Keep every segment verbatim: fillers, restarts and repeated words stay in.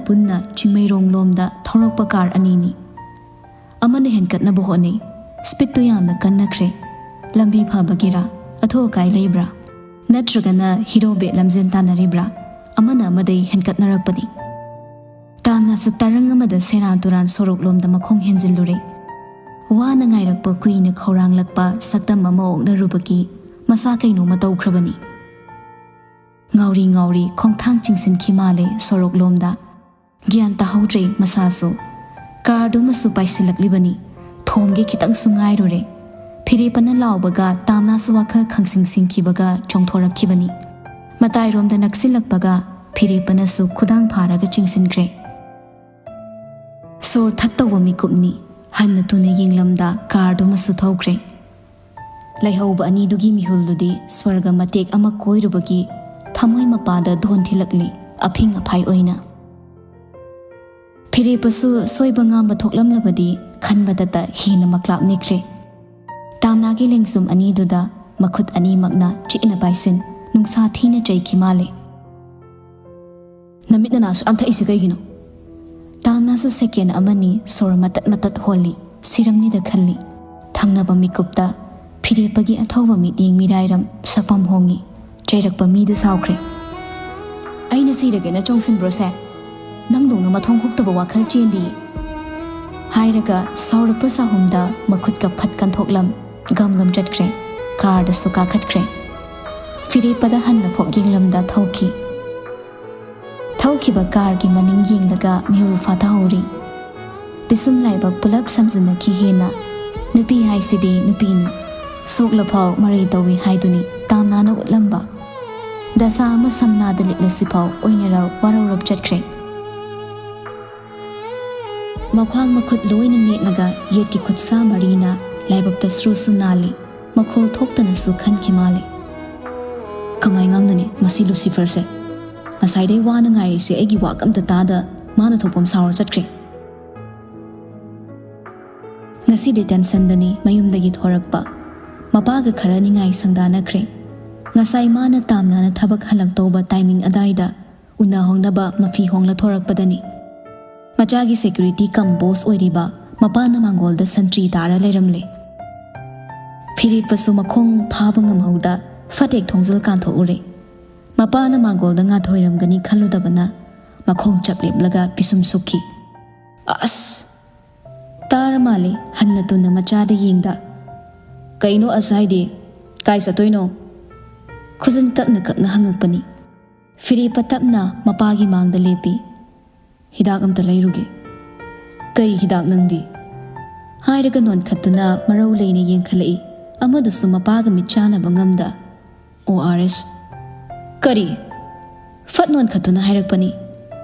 ꯄꯨꯟꯅ ꯆꯤꯡꯃꯩꯔꯣꯡ ꯂꯣꯝꯗ ꯊꯧꯔꯛꯄ ꯀꯥꯔ ꯑꯅꯤꯅꯤ꯫ ꯑꯃꯅ ꯍꯦꯟꯀꯠꯅꯕ ꯍꯣꯠꯅꯩ꯫ ꯁ꯭ꯄꯤꯠꯇꯨ ꯌꯥꯝꯅ ꯀꯟꯅꯈ꯭ꯔꯦ꯫ ꯂꯝꯕꯤ ꯐꯕꯒꯤꯔꯥ, ꯑꯊꯨ ꯑꯀꯥꯏ ꯂꯩꯕ꯭ꯔꯥ? ꯅꯠꯇ꯭ꯔꯒꯅ ꯍꯤꯔꯣꯕꯦ ꯂꯝꯖꯦꯟ ꯇꯥꯟꯅꯔꯤꯕ꯭ꯔꯥ? ꯑꯃꯅ ꯑꯃꯗꯩ ꯍꯦꯟꯀꯠꯅꯔꯛꯄꯅꯤ꯫ ꯇꯥꯝꯅꯥꯁꯨ ꯇꯔꯪ ꯑꯃꯗ ꯁꯦꯔꯥꯟ ꯇꯨꯔꯥꯟ ꯁꯣꯔꯣꯛꯂꯣꯝꯗ ꯃꯈꯣꯡ ꯍꯦꯟꯖꯤꯜꯂꯨꯔꯦ꯫ ꯋꯥꯅ ꯉꯥꯏꯔꯛꯄ ꯀꯨꯏꯅ ꯈꯧꯔꯥꯡꯂꯛꯄ ꯁꯛꯇꯝ ꯑꯃ ꯑꯣꯛꯅꯔꯨꯕꯒꯤ ꯃꯁꯥ ꯀꯩꯅꯣꯝꯃ ꯇꯧꯈ꯭ꯔꯕꯅꯤ꯫ ꯉꯥꯎꯔꯤ ꯉꯥꯎꯔꯤ ꯈꯣꯡꯊꯥꯡ ꯆꯤꯡꯁꯤꯟꯈꯤ ꯃꯥꯜꯂꯦ ꯁꯣꯔꯣꯛꯂꯣꯝꯗ꯫ ꯒ꯭ꯌꯥꯟ ꯇꯥꯍꯧꯗ꯭ꯔꯦ ꯃꯁꯥꯁꯨ꯫ ꯀꯥꯔꯗꯨꯃꯁꯨ ꯄꯥꯏꯁꯤꯜꯂꯛꯂꯤꯕꯅꯤ꯫ ꯊꯣꯝꯒꯦ ꯈꯤꯇꯪꯁꯨ ꯉꯥꯏꯔꯨꯔꯦ꯫ ꯐꯤꯔꯦꯞꯄꯅ ꯂꯥꯎꯕꯒ ꯇꯥꯝꯅꯥꯁꯨ ꯋꯥꯈꯜ ꯈꯪꯁꯤꯡ ꯁꯤꯡꯈꯤꯕꯒ ꯆꯣꯡꯊꯣꯔꯛꯈꯤꯕꯅꯤ꯫ ꯃꯇꯥꯏꯔꯣꯝꯗ ꯅꯛꯁꯤꯜꯂꯛꯄꯒ ꯐꯤꯔꯦꯞꯄꯅꯁꯨ ꯈꯨꯗꯥꯡ ꯐꯥꯔꯒ ꯆꯤꯡꯁꯤꯟꯈ꯭ꯔꯦ꯫ ꯁꯣꯔ ꯊꯠꯇꯧꯕ ꯃꯤꯀꯨꯞꯅꯤ꯫ ꯍꯟꯅ ꯇꯨꯅ ꯌꯦꯡꯂꯝꯗ ꯀꯥꯔꯗꯨꯃꯁꯨ ꯊꯧꯈ꯭ꯔꯦ꯫ ꯂꯩꯍꯧꯕ ꯑꯅꯤꯗꯨꯒꯤ ꯃꯤꯍꯨꯜꯗꯨꯗꯤ ꯁ꯭ꯋꯔꯒ ꯃꯇꯦꯛ ꯑꯃ ꯀꯣꯏꯔꯨꯕꯒꯤ ꯊꯃꯣꯏ ꯃꯄꯥꯗ ꯙꯣꯟ ꯊꯤꯜꯂꯛꯂꯤ, ꯑꯐꯤꯡ ꯑꯐꯥꯏ ꯑꯣꯏꯅ꯫ ꯐꯤꯔꯦꯞꯄꯁꯨ ꯁꯣꯏꯕ ꯉꯥꯝꯕ ꯊꯣꯛꯂꯝꯂꯕꯗꯤ ꯈꯟꯕꯗꯇ ꯍꯦꯟꯅ ꯃꯀ꯭ꯂꯥꯞ ꯅꯤꯛꯈ꯭ꯔꯦ꯫ ꯇꯥꯝꯅꯥꯒꯤ ꯂꯦꯡꯖꯨꯝ ꯑꯅꯤꯗꯨꯗ ꯃꯈꯨꯠ ꯑꯅꯤꯃꯛꯅ ꯆꯦꯠꯅ ꯄꯥꯏꯁꯤꯟ ꯅꯨꯡꯁꯥ ꯊꯤꯅ ꯆꯩꯈꯤ ꯃꯥꯜꯂꯦ꯫ "ꯅꯃꯤꯠ ꯅꯅꯥꯁꯨ ꯌꯥꯝ ꯊꯛꯏꯁꯦ ꯀꯩꯒꯤꯅꯣ?" ꯇꯥꯝꯅꯥꯁꯨ ꯁꯦꯀꯦꯟ ꯑꯃꯅꯤ ꯁꯣꯔ ꯃꯇꯠ ꯃꯇꯠ ꯍꯣꯜꯂꯤ꯫ ꯁꯤꯔꯝꯅꯤꯗ ꯈꯜꯂꯤ꯫ ꯊꯪꯅꯕ ꯃꯤꯀꯨꯞꯇ ꯐꯤꯔꯦꯞꯄꯒꯤ ꯑꯊꯧꯕ ꯃꯤꯠꯌꯦꯡ ꯃꯤꯔꯥꯏꯔꯝ ꯁꯛꯐꯝ ꯍꯣꯡꯉꯤ꯫ ꯆꯩꯔꯛꯄ ꯃꯤꯗ ꯁꯥꯎꯈ꯭ꯔꯦ꯫ "ꯑꯩꯅ ꯁꯤꯔꯒꯦꯅ ꯆꯣꯡꯁꯤꯟꯕ꯭ꯔꯣ ꯁꯦ? ꯅꯪꯗꯧꯅ ꯃꯊꯣꯡ ꯍꯨꯛꯇꯕ ꯋꯥꯈꯜ ꯆꯦꯟꯗꯤꯌꯦ," ꯍꯥꯏꯔꯒ ꯁꯥꯎꯔꯛꯄ ꯁꯥꯍꯨꯝꯗ ꯃꯈꯨꯠꯀ ꯐꯠ ꯀꯟꯊꯣꯛꯂꯝ ꯒꯝ ꯒꯝ ꯆꯠꯈ꯭ꯔꯦ꯫ ꯀꯥꯔꯗꯁꯨ ꯀꯥꯈꯠꯈ꯭ꯔꯦ꯫ ꯐꯤꯔꯦꯞꯄꯗ ꯍꯟꯅ ꯐꯣꯛ ꯌꯦꯡꯂꯝꯗ ꯊꯧꯈꯤ꯫ ꯊꯧꯈꯤꯕ ꯀꯥꯔꯒꯤ ꯃꯅꯤꯡ ꯌꯦꯡꯂꯒ ꯃꯤꯍꯨꯜ ꯐꯥꯊꯍꯧꯔꯤ꯫ ꯄꯤꯁꯨꯝ ꯂꯥꯏꯕꯛ ꯄꯨꯂꯞ ꯁꯝꯖꯤꯟꯅꯈꯤ ꯍꯦꯟꯅ꯫ ꯅꯨꯄꯤ ꯍꯥꯏꯁꯤꯗꯤ ꯅꯨꯄꯤꯅꯤ꯫ ꯁꯣꯛꯂꯐꯥꯎ ꯃꯔꯩ ꯇꯧꯏ ꯍꯥꯏꯗꯨꯅꯤ ꯇꯥꯝꯅꯥꯅ ꯎꯠꯂꯝꯕ꯫ ꯗꯁꯥ ꯑꯃ ꯁꯝꯅꯥꯗ ꯂꯤꯠꯂꯁꯤꯐꯥꯎ ꯑꯣꯏꯅꯔ ꯋꯥꯔꯧꯔꯞ ꯆꯠꯈ꯭ꯔꯦ꯫ ꯃꯈ꯭ꯋꯥꯡ ꯃꯈꯨꯠ ꯂꯣꯏꯅ ꯅꯦꯠꯂꯒ ꯌꯦꯠꯀꯤ ꯈꯨꯠꯁꯥ ꯃꯔꯤꯅ ꯂꯥꯏꯕꯛꯇ ꯁ꯭ꯔꯨ ꯁ꯭ꯔꯨ ꯅꯥꯜꯂꯤ꯫ ꯃꯈꯣꯜ ꯊꯣꯛꯇꯅꯁꯨ ꯈꯟꯈꯤ ꯃꯥꯜꯂꯤ꯫ "ꯀꯃꯥꯏ ꯉꯥꯡꯅꯅꯤ ꯃꯁꯤ ꯂꯨꯁꯤꯐꯔꯁꯦ? ꯉꯁꯥꯏꯗꯩ ꯋꯥꯅ ꯉꯥꯏꯔꯤꯁꯦ ꯑꯩꯒꯤ ꯋꯥ ꯑꯝꯇ ꯇꯥꯗ ꯃꯥꯅ ꯊꯣꯛꯄ ꯑꯃ ꯁꯥꯎꯔ ꯆꯠꯈ꯭ꯔꯦ꯫ ꯉꯁꯤꯗꯤ ꯇꯦꯟꯁꯟꯗꯅꯤ ꯃꯌꯨꯝꯗꯒꯤ ꯊꯣꯔꯛꯄ꯫ ꯃꯄꯥꯒ ꯈꯔ ꯅꯤꯡꯉꯥꯏ ꯁꯪꯗꯥꯅꯈ꯭ꯔꯦ꯫ ꯉꯁꯥꯏ ꯃꯥꯅ ꯇꯥꯝꯅꯥꯅ ꯊꯕꯛ ꯍꯜꯂꯛꯇꯧꯕ ꯇꯥꯏꯃꯤꯡ ꯑꯗꯥꯏꯗ ꯎꯅꯍꯧꯅꯕ ꯃꯐꯤ ꯍꯣꯡꯂ ꯊꯣꯔꯛꯄꯗꯅꯤ꯫ ꯃꯆꯥꯒꯤ ꯁꯦꯀ꯭ꯌꯨꯔꯤꯇꯤ ꯀꯝ ꯕꯣꯁ ꯑꯣꯏꯔꯤꯕ ꯃꯄꯥꯅ ꯃꯥꯡꯒꯣꯜꯗ ꯁꯟꯇ꯭ꯔꯤ ꯇꯥꯔ ꯂꯩꯔꯝꯂꯦ꯫ ꯐꯤꯔꯦꯞꯄꯁꯨ ꯃꯈꯣꯡ ꯐꯥꯕ ꯉꯝꯍꯧꯗ ꯐꯠ ꯍꯦꯛ ꯊꯣꯡꯖꯤꯜ ꯀꯥꯟꯊꯣꯛꯎꯔꯦ꯫ ꯃꯄꯥꯅ ꯃꯥꯡꯒꯣꯜꯗ ꯉꯥꯊꯣꯏꯔꯝꯒꯅꯤ ꯈꯜꯂꯨꯗꯕꯅ ꯃꯈꯣꯡ ꯆꯞ ꯂꯦꯞꯂꯒ ꯄꯤꯁꯨꯝ ꯁꯨꯛꯈꯤ꯫ "ꯑꯁ!" ꯇꯥꯔ ꯃꯥꯜꯂꯦ ꯍꯟꯅ ꯇꯨꯅ ꯃꯆꯥꯗ ꯌꯦꯡꯗ꯫ "ꯀꯩꯅꯣ ꯑꯁ ꯍꯥꯏꯗꯤ? ꯀꯥꯏ ꯆꯠꯇꯣꯏꯅꯣ?" ꯈꯨꯖꯤꯟ ꯀꯛꯅ ꯀꯛꯅ ꯍꯪꯉꯛꯄꯅꯤ꯫ ꯐꯤꯔꯦꯞꯄ ꯇꯞꯅ ꯃꯄꯥꯒꯤ ꯃꯥꯡꯗ ꯂꯦꯞꯄꯤ꯫ "ꯍꯤꯗꯥꯛ ꯑꯝꯇ ꯂꯩꯔꯨꯒꯦ꯫" "ꯀꯩ ꯍꯤꯗꯥꯛ ꯅꯪꯗꯤ?" ꯍꯥꯏꯔꯒ ꯅꯣꯟꯈꯠꯇꯨꯅ ꯃꯔꯧ ꯂꯩꯅ ꯌꯦꯡꯈꯠꯂꯛꯏ꯫ ꯑꯃꯗꯨꯁꯨ ꯃꯄꯥꯒ ꯃꯤꯠ ꯆꯥꯅꯕ ꯉꯝꯗ, "ꯑꯣ ꯑꯥꯔ ꯑꯦꯁ꯫" "ꯀꯔꯤ?" ꯐꯠ ꯅꯣꯟꯈꯠꯇꯨꯅ ꯍꯥꯏꯔꯛꯄꯅꯤ꯫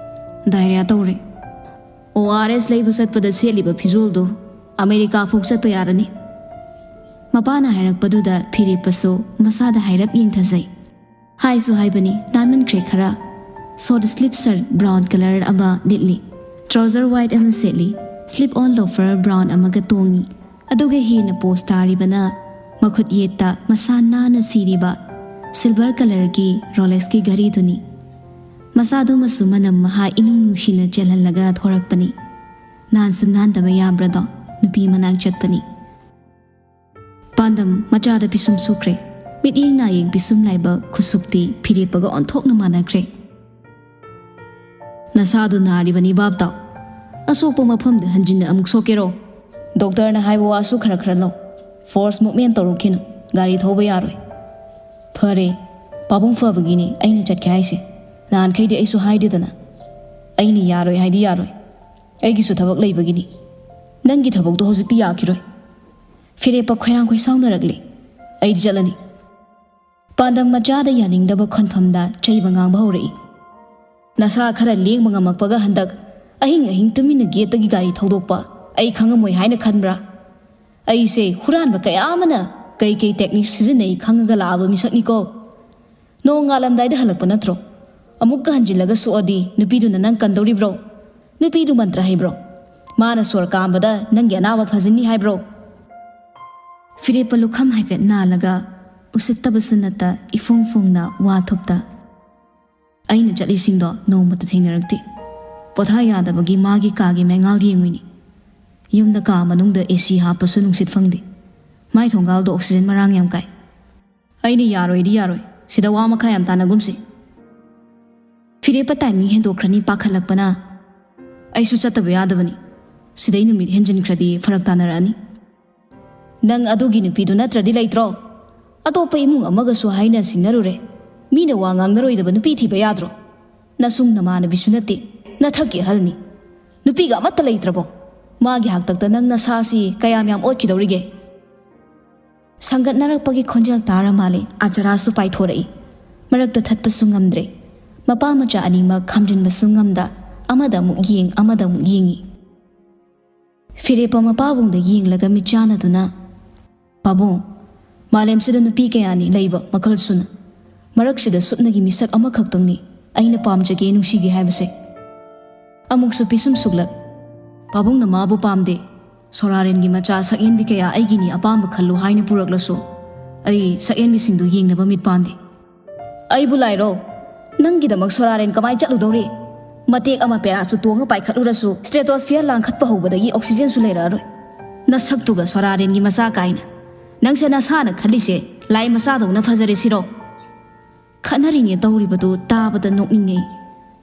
"ꯗꯥꯏꯔꯤꯌꯥ ꯇꯧꯔꯦ꯫" "ꯑꯣ ꯑꯥꯔ ꯑꯦꯁ ꯂꯩꯕ ꯆꯠꯄꯗ ꯁꯦꯠꯂꯤꯕ ꯐꯤꯖꯣꯜꯗꯣ ꯑꯃꯦꯔꯤꯀꯥ ꯐꯥꯎ ꯆꯠꯄ ꯌꯥꯔꯅꯤ꯫" ꯃꯄꯥꯅ ꯍꯥꯏꯔꯛꯄꯗꯨꯗ ꯐꯤꯔꯦꯞꯄꯁꯨ ꯃꯁꯥꯗ ꯍꯥꯏꯔꯞ ꯌꯦꯡꯊꯖꯩ꯫ ꯍꯥꯏꯁꯨ ꯍꯥꯏꯕꯅꯤ, ꯅꯥꯟꯃꯟꯈ꯭ꯔꯦ ꯈꯔ꯫ ꯁꯣꯔꯠ ꯁ꯭ꯂꯤꯞ ꯁꯔꯠ ꯕ꯭ꯔꯥꯎꯟ ꯀꯂꯔ ꯑꯃ ꯂꯤꯠꯂꯤ꯫ ꯇ꯭ꯔꯥꯎꯖꯔ ꯋꯥꯏꯠ ꯑꯃ ꯁꯦꯠꯂꯤ꯫ ꯁ꯭ꯂꯤꯞ ꯑꯣꯟ ꯂꯣꯐꯔ ꯕ꯭ꯔꯥꯎꯟ ꯑꯃꯒ ꯇꯣꯡꯉꯤ꯫ ꯑꯗꯨꯒ ꯍꯦꯟꯅ ꯄꯣꯁ ꯇꯥꯔꯤꯕꯅ ꯃꯈꯨꯠ ꯌꯦꯠꯇ ꯃꯁꯥ ꯅꯥꯟꯅ ꯁꯤꯔꯤꯕ ꯁꯤꯜꯚꯔ ꯀꯂꯔꯒꯤ ꯔꯣꯂꯦꯛꯁꯀꯤ ꯘꯔꯤꯗꯨꯅꯤ꯫ ꯃꯁꯥꯗꯨꯃꯁꯨ ꯃꯅꯝ ꯃꯍꯥ ꯏꯅꯨꯡ ꯅꯨꯡꯁꯤꯅ ꯆꯦꯜꯍꯜꯂꯒ ꯊꯣꯔꯛꯄꯅꯤ꯫ ꯅꯥꯟꯁꯨ ꯅꯥꯟꯗꯕ ꯌꯥꯕ꯭ꯔꯗꯣ, ꯅꯨꯄꯤ ꯃꯅꯥꯛ ꯆꯠꯄꯅꯤ꯫ ꯄꯥꯟꯗꯝ ꯃꯆꯥꯗ ꯄꯤꯁꯨꯝ ꯁꯨꯈ꯭ꯔꯦ꯫ ꯃꯤꯠꯌꯦꯡ ꯅꯥꯌꯦꯡ ꯄꯤꯁꯨꯝ ꯂꯥꯏꯕꯛ ꯈꯨꯁꯨꯛꯇꯤ ꯐꯤꯔꯦꯞꯄꯒ ꯑꯣꯟꯊꯣꯛꯅ ꯃꯥꯟꯅꯈ꯭ꯔꯦ꯫ "ꯅꯁꯥꯗꯨ ꯅꯥꯔꯤꯕꯅꯤ ꯚꯥꯞ ꯇꯥꯎ꯫ ꯑꯁꯣꯛꯄ ꯃꯐꯝꯗ ꯍꯟꯖꯤꯟꯅ ꯑꯃꯨꯛ ꯁꯣꯛꯀꯦꯔꯣ? ꯗꯣꯛꯇꯔꯅ ꯍꯥꯏꯕ ꯋꯥꯁꯨ ꯈꯔ ꯈꯔ ꯂꯧ꯫ ꯐꯣꯔꯁ ꯃꯨꯚꯃꯦꯟ ꯇꯧꯔꯛꯈꯤꯅꯨ꯫ ꯒꯥꯔꯤ ꯊꯧꯕ ꯌꯥꯔꯣꯏ꯫" "ꯐꯔꯦ, ꯄꯥꯕꯨꯡ ꯐꯕꯒꯤꯅꯤ ꯑꯩꯅ ꯆꯠꯀꯦ ꯍꯥꯏꯁꯦ꯫ ꯅꯍꯥꯟꯈꯩꯗꯤ ꯑꯩꯁꯨ ꯍꯥꯏꯗꯦꯗꯅ꯫ ꯑꯩꯅ ꯌꯥꯔꯣꯏ ꯍꯥꯏꯗꯤ ꯌꯥꯔꯣꯏ꯫ ꯑꯩꯒꯤꯁꯨ ꯊꯕꯛ ꯂꯩꯕꯒꯤꯅꯤ꯫ ꯅꯪꯒꯤ ꯊꯕꯛꯇꯣ ꯍꯧꯖꯤꯛꯇꯤ ꯌꯥꯈꯤꯔꯣꯏ꯫" ꯐꯤꯔꯦꯞꯄ ꯈꯣꯏꯔꯥꯡ ꯈꯣꯏꯁꯥꯎꯅꯔꯛꯂꯦ꯫ "ꯑꯩꯗꯤ ꯆꯠꯂꯅꯤ꯫" ꯄꯥꯟꯗꯝ ꯃꯆꯥꯗ ꯌꯥꯅꯤꯡꯗꯕ ꯈꯣꯟꯐꯝꯗ ꯆꯩꯕ ꯉꯥꯡꯕ ꯍꯧꯔꯛꯏ꯫ "ꯅꯁꯥ ꯈꯔ ꯂꯦꯡꯕ ꯉꯝꯃꯛꯄꯒ ꯍꯟꯗꯛ ꯑꯍꯤꯡ ꯑꯍꯤꯡ ꯇꯨꯃꯤꯟꯅ ꯒꯦꯠꯇꯒꯤ ꯒꯥꯔꯤ ꯊꯧꯗꯣꯛꯄ ꯑꯩ ꯈꯪꯉꯝꯃꯣꯏ ꯍꯥꯏꯅ ꯈꯟꯕ꯭ꯔꯥ? ꯑꯩꯁꯦ ꯍꯨꯔꯥꯟꯕ ꯀꯌꯥ ꯑꯃꯅ ꯀꯩ ꯀꯩ ꯇꯦꯛꯅꯤꯛ ꯁꯤꯖꯤꯟꯅꯩ ꯈꯪꯉꯒ ꯂꯥꯛꯑꯕ ꯃꯤꯁꯛꯅꯤꯀꯣ꯫ ꯅꯣꯡ ꯉꯥꯜꯂꯝꯗꯥꯏꯗ ꯍꯜꯂꯛꯄ ꯅꯠꯇ꯭ꯔꯣ? ꯑꯃꯨꯛꯀ ꯍꯟꯖꯤꯜꯂꯒ ꯁꯣꯛꯑꯗꯤ ꯅꯨꯄꯤꯗꯨꯅ ꯅꯪ ꯀꯟꯗꯧꯔꯤꯕ꯭ꯔꯣ? ꯅꯨꯄꯤꯗꯨ ꯃꯟꯇ꯭ꯔ ꯍꯩꯕ꯭ꯔꯣ? ꯃꯥꯅ ꯁꯣꯔ ꯀꯥꯝꯕꯗ ꯅꯪꯒꯤ ꯑꯅꯥꯕ ꯐꯖꯅꯤ ꯍꯥꯏꯕ꯭ꯔꯣ?" ꯐꯤꯔꯦꯞꯄ ꯂꯨꯈꯝ ꯍꯥꯏꯐꯦꯠ ꯅꯥꯜꯂꯒ ꯎꯁꯤꯠꯇꯕꯁꯨ ꯅꯠꯇ ꯏꯐꯣꯡ ꯐꯣꯡꯅ ꯋꯥ ꯊꯨꯞꯇ꯫ ꯑꯩꯅ ꯆꯠꯂꯤꯁꯤꯡꯗꯣ ꯅꯣꯡꯃꯇ ꯊꯦꯡꯅꯔꯛꯇꯦ꯫ ꯄꯣꯊꯥ ꯌꯥꯗꯕꯒꯤ ꯃꯥꯒꯤ ꯀꯥꯒꯤ ꯃꯩꯉꯥꯜ ꯌꯦꯡꯉꯨꯏꯅꯤ꯫ ꯌꯨꯝꯗ ꯀꯥ ꯃꯅꯨꯡꯗ ꯑꯦ ꯁꯤ ꯍꯥꯞꯄꯁꯨ ꯅꯨꯡꯁꯤꯠ ꯐꯪꯗꯦ꯫ ꯃꯥꯏ ꯊꯣꯡꯒꯥꯜꯗꯣ ꯑꯣꯛꯁꯤꯖꯦꯟ ꯃꯔꯥꯡ ꯌꯥꯝ ꯀꯥꯏ꯫ ꯑꯩꯅ ꯌꯥꯔꯣꯏꯗꯤ ꯌꯥꯔꯣꯏ, ꯁꯤꯗ ꯋꯥ ꯃꯈꯥ ꯌꯥꯝ ꯇꯥꯟꯅꯒꯨꯝꯁꯤ꯫ ꯐꯤꯔꯦꯞꯄ ꯇꯥꯏꯃꯤꯡ ꯍꯦꯟꯗꯣꯛꯈ꯭ꯔꯅꯤ ꯄꯥꯈꯠꯂꯛꯄꯅ꯫ ꯑꯩꯁꯨ ꯆꯠꯇꯕ ꯌꯥꯗꯕꯅꯤ꯫ ꯁꯤꯗꯩ ꯅꯨꯃꯤꯠ ꯍꯦꯟꯖꯤꯟꯈ꯭ꯔꯗꯤ ꯐꯔꯛ ꯇꯥꯅꯔꯛꯑꯅꯤ꯫ ꯅꯪ ꯑꯗꯨꯒꯤ ꯅꯨꯄꯤꯗꯨ ꯅꯠꯇ꯭ꯔꯗꯤ ꯂꯩꯇ꯭ꯔꯣ? ꯑꯇꯣꯞꯄ ꯏꯃꯨꯡ ꯑꯃꯒꯁꯨ ꯍꯥꯏꯅ ꯁꯤꯡꯅꯔꯨꯔꯦ꯫ ꯃꯤꯅ ꯋꯥ ꯉꯥꯡꯅꯔꯣꯏꯗꯕ ꯅꯨꯄꯤ ꯊꯤꯕ ꯌꯥꯗ꯭ꯔꯣ? ꯅꯁꯨꯡ ꯅꯃꯥꯟꯅꯕꯤꯁꯨ ꯅꯠꯇꯦ, ꯅꯊꯛꯀꯤ ꯑꯍꯜꯅꯤ꯫ ꯅꯨꯄꯤꯒ ꯑꯃꯠꯇ ꯂꯩꯇ꯭ꯔꯕꯣ? ꯃꯥꯒꯤ ꯍꯥꯛꯇꯛꯇ ꯅꯪ ꯅꯁꯥꯁꯤ ꯀꯌꯥꯝ ꯌꯥꯝ ꯑꯣꯠꯈꯤꯗꯧꯔꯤꯒꯦ? ꯁꯪꯒꯠꯅꯔꯛꯄꯒꯤ ꯈꯣꯟꯖꯦꯜ ꯇꯥꯔ ꯃꯥꯜꯂꯦ, ꯑꯆꯔꯥꯁꯨ ꯄꯥꯏꯊꯣꯔꯛꯏ꯫ ꯃꯔꯛꯇ ꯊꯠꯄꯁꯨ ꯉꯝꯗ꯭ꯔꯦ꯫ ꯃꯄꯥ ꯃꯆꯥ ꯑꯅꯤꯃꯛ ꯈꯥꯝꯖꯤꯟꯕꯁꯨ ꯉꯝꯗ ꯑꯃꯗ ꯑꯃꯨꯛ ꯌꯦꯡ, ꯑꯃꯗ ꯑꯃꯨꯛ ꯌꯦꯡꯉꯤ꯫ ꯐꯤꯔꯦꯞꯄ ꯃꯄꯥꯕꯨꯡꯗ ꯌꯦꯡꯂꯒ ꯃꯤꯠ ꯆꯥꯟꯅꯗꯨꯅ, "ꯄꯥꯕꯨꯡ, ꯃꯥꯂꯦꯝꯁꯤꯗ ꯅꯨꯄꯤ ꯀꯌꯥꯅꯤ ꯂꯩꯕ ꯃꯈꯜ ꯁꯨꯅ꯫ ꯃꯔꯛꯁꯤꯗ ꯁꯨꯞꯅꯒꯤ ꯃꯤꯁꯛ ꯑꯃꯈꯛꯇꯪꯅꯤ ꯑꯩꯅ ꯄꯥꯝꯖꯒꯦ, ꯅꯨꯡꯁꯤꯒꯦ ꯍꯥꯏꯕꯁꯦ꯫" ꯑꯃꯨꯛꯁꯨ ꯄꯤꯁꯨꯝ ꯁꯨꯛꯂꯛ, "ꯄꯥꯕꯨꯡꯅ ꯃꯥꯕꯨ ꯄꯥꯝꯗꯦ꯫ ꯁꯣꯔꯥꯔꯦꯟꯒꯤ ꯃꯆꯥ ꯁꯛꯍꯦꯟꯕꯤ ꯀꯌꯥ ꯑꯩꯒꯤꯅꯤ ꯑꯄꯥꯝꯕ ꯈꯜꯂꯨ ꯍꯥꯏꯅ ꯄꯨꯔꯛꯂꯁꯨ ꯑꯩ ꯁꯛꯍꯦꯟꯕꯤꯁꯤꯡꯗꯨ ꯌꯦꯡꯅꯕ ꯃꯤꯠ ꯄꯥꯟꯗꯦ꯫" "ꯑꯩꯕꯨ ꯂꯥꯏꯔꯣ? ꯅꯪꯒꯤꯗꯃꯛ ꯁꯣꯔꯥꯔꯦꯟ ꯀꯃꯥꯏ ꯆꯠꯂꯨꯗꯧꯔꯤ? ꯃꯇꯦꯛ ꯑꯃ ꯄꯦꯔꯥꯁꯨ ꯇꯣꯡꯉ ꯄꯥꯏꯈꯠꯂꯨꯔꯁꯨ stratosphere ꯂꯥꯡꯈꯠꯄ ꯍꯧꯕꯗꯒꯤ ꯑꯣꯛꯁꯤꯖꯦꯟꯁꯨ ꯂꯩꯔꯛꯑꯔꯣꯏ꯫ ꯅꯁꯛꯇꯨꯒ ꯁꯣꯔꯥꯔꯦꯟꯒꯤ ꯃꯆꯥ ꯀꯥꯏꯅ꯫ ꯅꯪꯁꯦ ꯅꯁꯥꯅ ꯈꯜꯂꯤꯁꯦ ꯂꯥꯏ ꯃꯆꯥꯗꯧꯅ ꯐꯖꯔꯦ ꯁꯤꯔꯣ?" ꯈꯠꯅꯔꯤꯅꯦ ꯇꯧꯔꯤꯕꯗꯨ ꯇꯥꯕꯗ ꯅꯣꯛꯅꯤꯡꯉꯦ꯫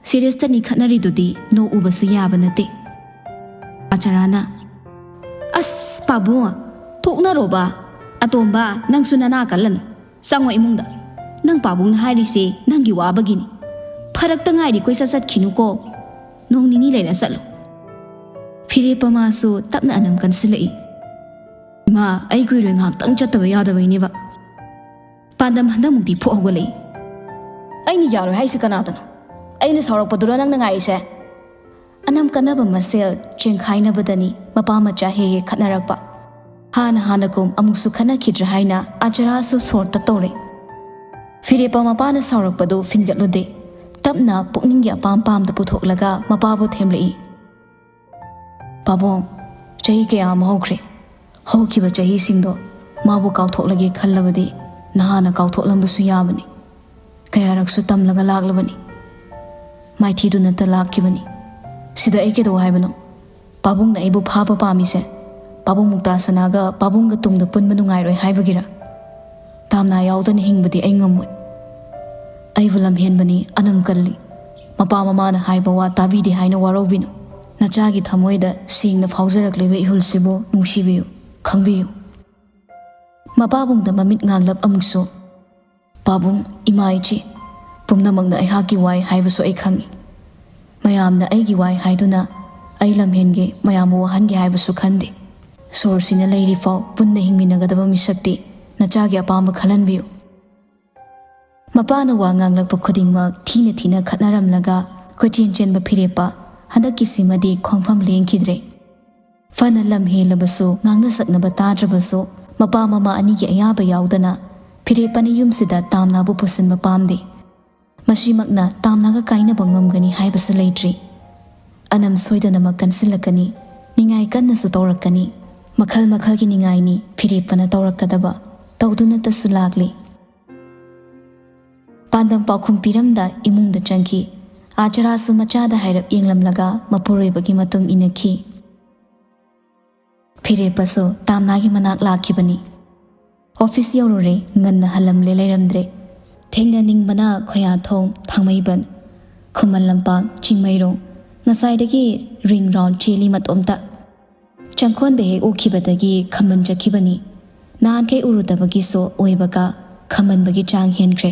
ꯁꯤꯔꯤꯌꯁꯇꯅꯤ ꯈꯠꯅꯔꯤꯗꯨꯗꯤ ꯅꯣꯛꯎꯕꯁꯨ ꯌꯥꯕ ꯅꯠꯇꯦ꯫ ꯑꯆꯔꯥꯅ, "ꯑꯁ ꯄꯥꯕꯨꯡ, ꯊꯣꯛꯅꯔꯣꯕ꯫ ꯑꯇꯣꯝꯕ, ꯅꯪꯁꯨ ꯅꯅꯥ ꯀꯜꯂꯅꯨ꯫ ꯆꯪꯉꯣ ꯏꯃꯨꯡꯗ꯫ ꯅꯪ ꯄꯥꯕꯨꯡꯅ ꯍꯥꯏꯔꯤꯁꯦ ꯅꯪꯒꯤ ꯋꯥꯕꯒꯤꯅꯤ꯫ ꯐꯔꯛꯇ ꯉꯥꯏꯔꯤ ꯀꯣꯏꯆꯠ ꯆꯠꯈꯤꯅꯨꯀꯣ꯫ ꯅꯣꯡ ꯅꯤꯅꯤ ꯂꯩꯔ ꯆꯠꯂꯨ꯫" ꯐꯤꯔꯦꯞꯄ ꯃꯥꯁꯨ ꯇꯞꯅ ꯑꯅꯝ ꯀꯟꯁꯤꯜꯂꯛꯏ꯫ "ꯏꯃꯥ, ꯑꯩ ꯀꯨꯏꯔꯣꯏ, ꯉꯥꯏꯍꯥꯛꯇꯪ ꯆꯠꯇꯕ ꯌꯥꯗꯕꯩꯅꯦꯕ꯫" ꯄꯥꯟꯗꯝ ꯍꯟꯗꯛꯃꯨꯛꯇꯤ ꯐꯨꯛ ꯍꯧꯒꯠꯂꯛꯏ꯫ "ꯑꯩꯅ ꯌꯥꯔꯣꯏ ꯍꯥꯏꯁꯦ ꯀꯅꯥꯗꯅꯣ? ꯑꯩꯅ ꯁꯥꯎꯔꯛꯄꯗꯨꯔꯣ ꯅꯪꯅ ꯉꯥꯏꯔꯤꯁꯦ?" ꯑꯅꯝ ꯀꯟꯅꯕ ꯃꯁꯦꯜ ꯆꯦꯡꯈꯥꯏꯅꯕꯗꯅꯤ ꯃꯄꯥ ꯃꯆꯥ ꯍꯦꯛ ꯍꯦꯛ ꯈꯠꯅꯔꯛꯄ꯫ ꯍꯥꯟꯅ ꯍꯥꯟꯅꯒꯨꯝ ꯑꯃꯨꯛꯁꯨ ꯈꯠꯅꯈꯤꯗ꯭ꯔꯦ ꯍꯥꯏꯅ ꯑꯆꯔꯥꯁꯨ ꯁꯣꯔ ꯇꯠꯇꯧꯔꯦ꯫ ꯐꯤꯔꯦꯞꯄ ꯃꯄꯥꯅ ꯁꯥꯎꯔꯛꯄꯗꯨ ꯐꯤꯟꯒꯠꯂꯨꯗꯦ꯫ ꯇꯞꯅ ꯄꯨꯛꯅꯤꯡꯒꯤ ꯑꯄꯥꯝ ꯄꯥꯝꯗ ꯄꯨꯊꯣꯛꯂꯒ ꯃꯄꯥꯕꯨ ꯊꯦꯝꯂꯛꯏ꯫ "ꯄꯥꯕꯨꯡ, ꯆꯍꯤ ꯀꯌꯥ ꯑꯃ ꯍꯧꯈ꯭ꯔꯦ꯫ ꯍꯧꯈꯤꯕ ꯆꯍꯤꯁꯤꯡꯗꯣ ꯃꯥꯕꯨ ꯀꯥꯎꯊꯣꯛꯂꯒꯦ ꯈꯜꯂꯕꯗꯤ ꯅꯍꯥꯟꯅ ꯀꯥꯎꯊꯣꯛꯂꯝꯕꯁꯨ ꯌꯥꯕꯅꯤ꯫ ꯀꯌꯥꯔꯛꯁꯨ ꯇꯝꯂꯒ ꯂꯥꯛꯂꯕꯅꯤ꯫ ꯃꯥꯏꯊꯤꯗꯨꯅꯇ ꯂꯥꯛꯈꯤꯕꯅꯤ꯫ "ꯁꯤꯗ ꯑꯩ ꯀꯩꯗꯧ ꯍꯥꯏꯕꯅꯣ? ꯄꯥꯕꯨꯡꯅ ꯑꯩꯕꯨ ꯐꯥꯕ ꯄꯥꯝꯃꯤꯁꯦ ꯄꯥꯕꯨꯡ ꯃꯨꯛꯇꯥꯁꯅꯥꯒ ꯄꯥꯕꯨꯡꯒ ꯇꯨꯡꯗ ꯄꯨꯟꯕ ꯅꯨꯡꯉꯥꯏꯔꯣꯏ ꯍꯥꯏꯕꯒꯤꯔ? ꯇꯥꯝꯅꯥ ꯌꯥꯎꯗꯅ ꯍꯤꯡꯕꯗꯤ ꯑꯩ ꯉꯝꯃꯣꯏ꯫ ꯑꯩꯕꯨ ꯂꯝꯍꯦꯟꯕꯅꯤ, ꯑꯅꯝ ꯀꯜꯂꯤ꯫ ꯃꯄꯥ ꯃꯃꯥꯅ ꯍꯥꯏꯕ ꯋꯥ ꯇꯥꯕꯤꯗꯦ ꯍꯥꯏꯅ ꯋꯥꯔꯧꯕꯤꯅꯨ꯫ ꯅꯆꯥꯒꯤ ꯊꯃꯣꯏꯗ ꯁꯦꯡꯅ ꯐꯥꯎꯖꯔꯛꯂꯤꯕ ꯏꯍꯨꯜꯁꯤꯕꯨ ꯅꯨꯡꯁꯤꯕꯤꯌꯨ, ꯈꯪꯕꯤꯌꯨ꯫" ꯃꯄꯥꯕꯨꯡꯗ ꯃꯃꯤꯠ ꯉꯥꯡꯂꯞ ꯑꯃꯨꯛꯁꯨ, "ꯄꯥꯕꯨꯡ, ꯏꯃꯥ, ꯏꯆꯦ, ꯄꯨꯝꯅꯃꯛꯅ ꯑꯩꯍꯥꯛꯀꯤ ꯋꯥꯏ ꯍꯥꯏꯕꯁꯨ ꯑꯩ ꯈꯪꯏ꯫ ꯃꯌꯥꯝꯅ ꯑꯩꯒꯤ ꯋꯥꯏ ꯍꯥꯏꯗꯨꯅ ꯑꯩ ꯂꯝꯍꯦꯟꯒꯦ, ꯃꯌꯥꯝꯕꯨ ꯋꯥꯍꯟꯒꯦ ꯍꯥꯏꯕꯁꯨ ꯈꯟꯗꯦ꯫ ꯁꯣꯔꯁꯤꯅ ꯂꯩꯔꯤꯐꯥꯎ ꯄꯨꯟꯅ ꯍꯤꯡꯃꯤꯟꯅꯒꯗꯕ ꯃꯤꯁꯛꯇꯤ ꯅꯆꯥꯒꯤ ꯑꯄꯥꯝꯕ ꯈꯜꯍꯟꯕꯤꯌꯨ꯫" ꯃꯄꯥꯅ ꯋꯥ ꯉꯥꯡꯂꯛꯄ ꯈꯨꯗꯤꯡꯃꯛ ꯊꯤꯅ ꯊꯤꯅ ꯈꯠꯅꯔꯝꯂꯒ ꯀꯣꯏꯆꯦꯟ ꯆꯦꯟꯕ ꯐꯤꯔꯦꯞꯄ ꯍꯟꯗꯛꯀꯤꯁꯤꯃꯗꯤ ꯈꯣꯡꯐꯝ ꯂꯦꯡꯈꯤꯗ꯭ꯔꯦ꯫ ꯐꯅ ꯂꯝ ꯍꯦꯜꯂꯕꯁꯨ, ꯉꯥꯡꯅ ꯁꯛꯅꯕ ꯇꯥꯗ꯭ꯔꯕꯁꯨ, ꯃꯄꯥ ꯃꯃꯥ ꯑꯅꯤꯒꯤ ꯑꯌꯥꯕ ꯌꯥꯎꯗꯅ ꯐꯤꯔꯦꯞꯄꯅ ꯌꯨꯝꯁꯤꯗ ꯇꯥꯝꯅꯥꯕꯨ ꯄꯨꯁꯤꯟꯕ ꯄꯥꯝꯗꯦ꯫ ꯃꯁꯤꯃꯛꯅ ꯇꯥꯝꯅꯥꯒ ꯀꯥꯏꯅꯕ ꯉꯝꯒꯅꯤ ꯍꯥꯏꯕꯁꯨ ꯂꯩꯇ꯭ꯔꯤ꯫ ꯑꯅꯝ ꯁꯣꯏꯗꯅꯃꯛ ꯀꯟꯁꯤꯜꯂꯛꯀꯅꯤ, ꯅꯤꯡꯉꯥꯏ ꯀꯟꯅꯁꯨ ꯇꯧꯔꯛꯀꯅꯤ꯫ ꯃꯈꯜ ꯃꯈꯜꯒꯤ ꯅꯤꯡꯉꯥꯏꯅꯤ ꯐꯤꯔꯦꯞꯄꯅ ꯇꯧꯔꯛꯀꯗꯕ, ꯇꯧꯗꯨꯅꯇꯁꯨ ꯂꯥꯛꯂꯤ꯫ ꯄꯥꯟꯗꯝ ꯄꯥꯎꯈꯨꯝ ꯄꯤꯔꯝꯗ ꯏꯃꯨꯡꯗ ꯆꯪꯈꯤ꯫ ꯑꯥ ꯆꯔꯥꯁꯨ ꯃꯆꯥꯗ ꯍꯥꯏꯔꯞ ꯌꯦꯡꯂꯝꯂꯒ ꯃꯄꯨꯔꯣꯏꯕꯒꯤ ꯃꯇꯨꯡ ꯏꯟꯅꯈꯤ꯫ ꯐꯤꯔꯦꯞꯄꯁꯨ ꯇꯥꯝꯅꯥꯒꯤ ꯃꯅꯥꯛ ꯂꯥꯛꯈꯤꯕꯅꯤ꯫ ꯑꯣꯐꯤꯁ ꯌꯧꯔꯨꯔꯦ, ꯉꯟꯅ ꯍꯜꯂꯝꯂꯦ ꯂꯩꯔꯝꯗ꯭ꯔꯦ꯫ ꯊꯦꯡꯅꯅꯤꯡꯕꯅ ꯈꯣꯌꯥꯊꯣꯡ, ꯊꯥꯡꯃꯩꯕꯟ, ꯈꯨꯃꯟ ꯂꯝꯄꯥꯛ, ꯆꯤꯡꯃꯩꯔꯣꯡ, ꯉꯁꯥꯏꯗꯒꯤ ꯔꯤꯡ ꯔꯥꯎꯟ ꯆꯦꯜꯂꯤ ꯃꯇꯣꯝꯇ꯫ ꯆꯪꯈꯣꯟꯗ ꯍꯦꯛ ꯎꯈꯤꯕꯗꯒꯤ ꯈꯝꯕꯟꯖꯈꯤꯕꯅꯤ꯫ ꯅꯍꯥꯟꯈꯩ ꯎꯔꯨꯗꯕꯒꯤꯁꯨ ꯑꯣꯏꯕꯒ ꯈꯝꯕꯟꯕꯒꯤ ꯆꯥꯡ ꯍꯦꯟꯈ꯭ꯔꯦ꯫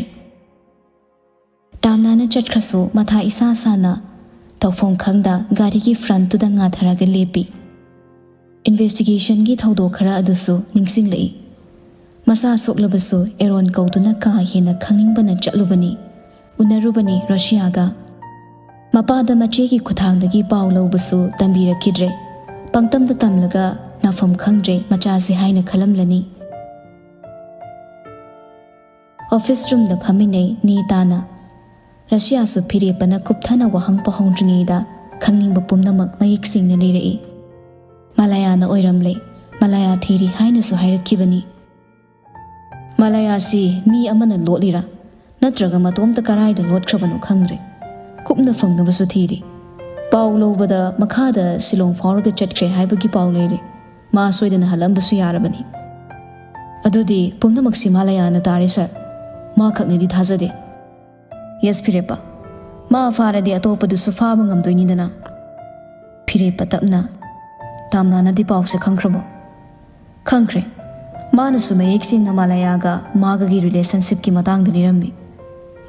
ꯇꯥꯝꯅꯥꯅ ꯆꯠꯈ꯭ꯔꯁꯨ ꯃꯊꯥ ꯏꯁꯥ ꯁꯥꯅ ꯇꯧꯐꯝ ꯈꯪꯗ ꯒꯥꯔꯤꯒꯤ ꯐ꯭ꯔꯟꯠꯇꯨꯗ ꯉꯥꯊꯔꯒ ꯂꯦꯞꯄꯤ꯫ ꯏꯟꯚꯦꯁꯇꯤꯒꯦꯁꯟꯒꯤ ꯊꯧꯗꯣꯛ ꯈꯔ ꯑꯗꯨꯁꯨ ꯅꯤꯡꯁꯤꯡꯂꯛꯏ꯫ ꯃꯁꯥ ꯁꯣꯛꯂꯕꯁꯨ ꯑꯦꯔꯣꯟ ꯀꯧꯗꯨꯅ ꯀꯥ ꯍꯦꯟꯅ ꯈꯪꯅꯤꯡꯕꯅ ꯆꯠꯂꯨꯕꯅꯤ꯫ ꯎꯅꯔꯨꯕꯅꯤ ꯔꯣꯁꯤꯌꯥꯒ꯫ ꯃꯄꯥꯗ ꯃꯆꯦꯒꯤ ꯈꯨꯠꯊꯥꯡꯗꯒꯤ ꯄꯥꯎ ꯂꯧꯕꯁꯨ ꯇꯝꯕꯤꯔꯛꯈꯤꯗ꯭ꯔꯦ꯫ ꯄꯪꯇꯝꯗ ꯇꯝꯂꯒ ꯅꯥꯐꯝ ꯈꯪꯗ꯭ꯔꯦ ꯃꯆꯥꯁꯦ ꯍꯥꯏꯅ ꯈꯜꯂꯝꯂꯅꯤ꯫ ꯑꯣꯐꯤꯁ ꯔꯨꯝꯗ ꯐꯝꯃꯤꯟꯅꯩ ꯅꯦ ꯇꯥꯅ꯫ ꯔꯁꯤꯌꯥꯁꯨ ꯐꯤꯔꯦꯞꯄꯅ ꯀꯨꯞꯊꯅ ꯋꯥꯍꯪ ꯄꯥꯍꯧꯗ꯭ꯔꯤꯉꯩꯗ ꯈꯪꯅꯤꯡꯕ ꯄꯨꯝꯅꯃꯛ ꯃꯌꯦꯛ ꯁꯦꯡꯅ ꯂꯤꯔꯛꯏ꯫ "ꯃꯥꯂꯥꯌꯥꯅ ꯑꯣꯏꯔꯝꯂꯦ, ꯃꯥꯂꯥꯌꯥ ꯊꯤꯔꯤ" ꯍꯥꯏꯅꯁꯨ ꯍꯥꯏꯔꯛꯈꯤꯕꯅꯤ꯫ "ꯃꯥꯂꯥꯌꯥꯁꯤ ꯃꯤ ꯑꯃꯅ ꯂꯣꯠꯂꯤꯔꯥ, ꯅꯠꯇ꯭ꯔꯒ ꯃꯇꯣꯝꯇ ꯀꯔꯥꯏꯗ ꯂꯣꯠꯈ꯭ꯔꯕꯅꯣ ꯈꯪꯗ꯭ꯔꯦ꯫ ꯀꯨꯞꯅ ꯐꯪꯅꯕꯁꯨ ꯊꯤꯔꯤ꯫ ꯄꯥꯎ ꯂꯧꯕꯗ ꯃꯈꯥꯗ ꯁꯤꯂꯣꯡ ꯐꯥꯎꯔꯒ ꯆꯠꯈ꯭ꯔꯦ ꯍꯥꯏꯕꯒꯤ ꯄꯥꯎ ꯂꯩꯔꯦ꯫ ꯃꯥ ꯁꯣꯏꯗꯅ ꯍꯜꯂꯝꯕꯁꯨ ꯌꯥꯔꯕꯅꯤ꯫ ꯑꯗꯨꯗꯤ ꯄꯨꯝꯅꯃꯛꯁꯤ ꯃꯥꯂꯌꯥꯅ ꯇꯥꯔꯦ, ꯁꯥꯔ꯫ ꯃꯥ ꯈꯛꯅꯗꯤ ꯊꯥꯖꯗꯦ꯫ ꯌꯦꯁ, ꯐꯤꯔꯦꯞꯄ꯫ ꯃꯥ ꯐꯥꯔꯗꯤ ꯑꯇꯣꯞꯄꯗꯨꯁꯨ ꯐꯥꯕ ꯉꯝꯗꯣꯏꯅꯤꯗꯅ꯫ ꯐꯤꯔꯦꯞꯄ ꯇꯞꯅ, "ꯇꯥꯝꯅꯥꯅꯗꯤ ꯄꯥꯎꯁꯦ ꯈꯪꯈ꯭ꯔꯕꯣ?" "ꯈꯪꯈ꯭ꯔꯦ꯫ ꯃꯥꯅꯁꯨ ꯃꯌꯦꯛ ꯁꯦꯡꯅ ꯃꯥꯂꯌꯥꯒ ꯃꯥꯒꯒꯤ ꯔꯤꯂꯦꯁꯟꯁꯤꯞꯀꯤ ꯃꯇꯥꯡꯗ ꯂꯤꯔꯝꯃꯤ꯫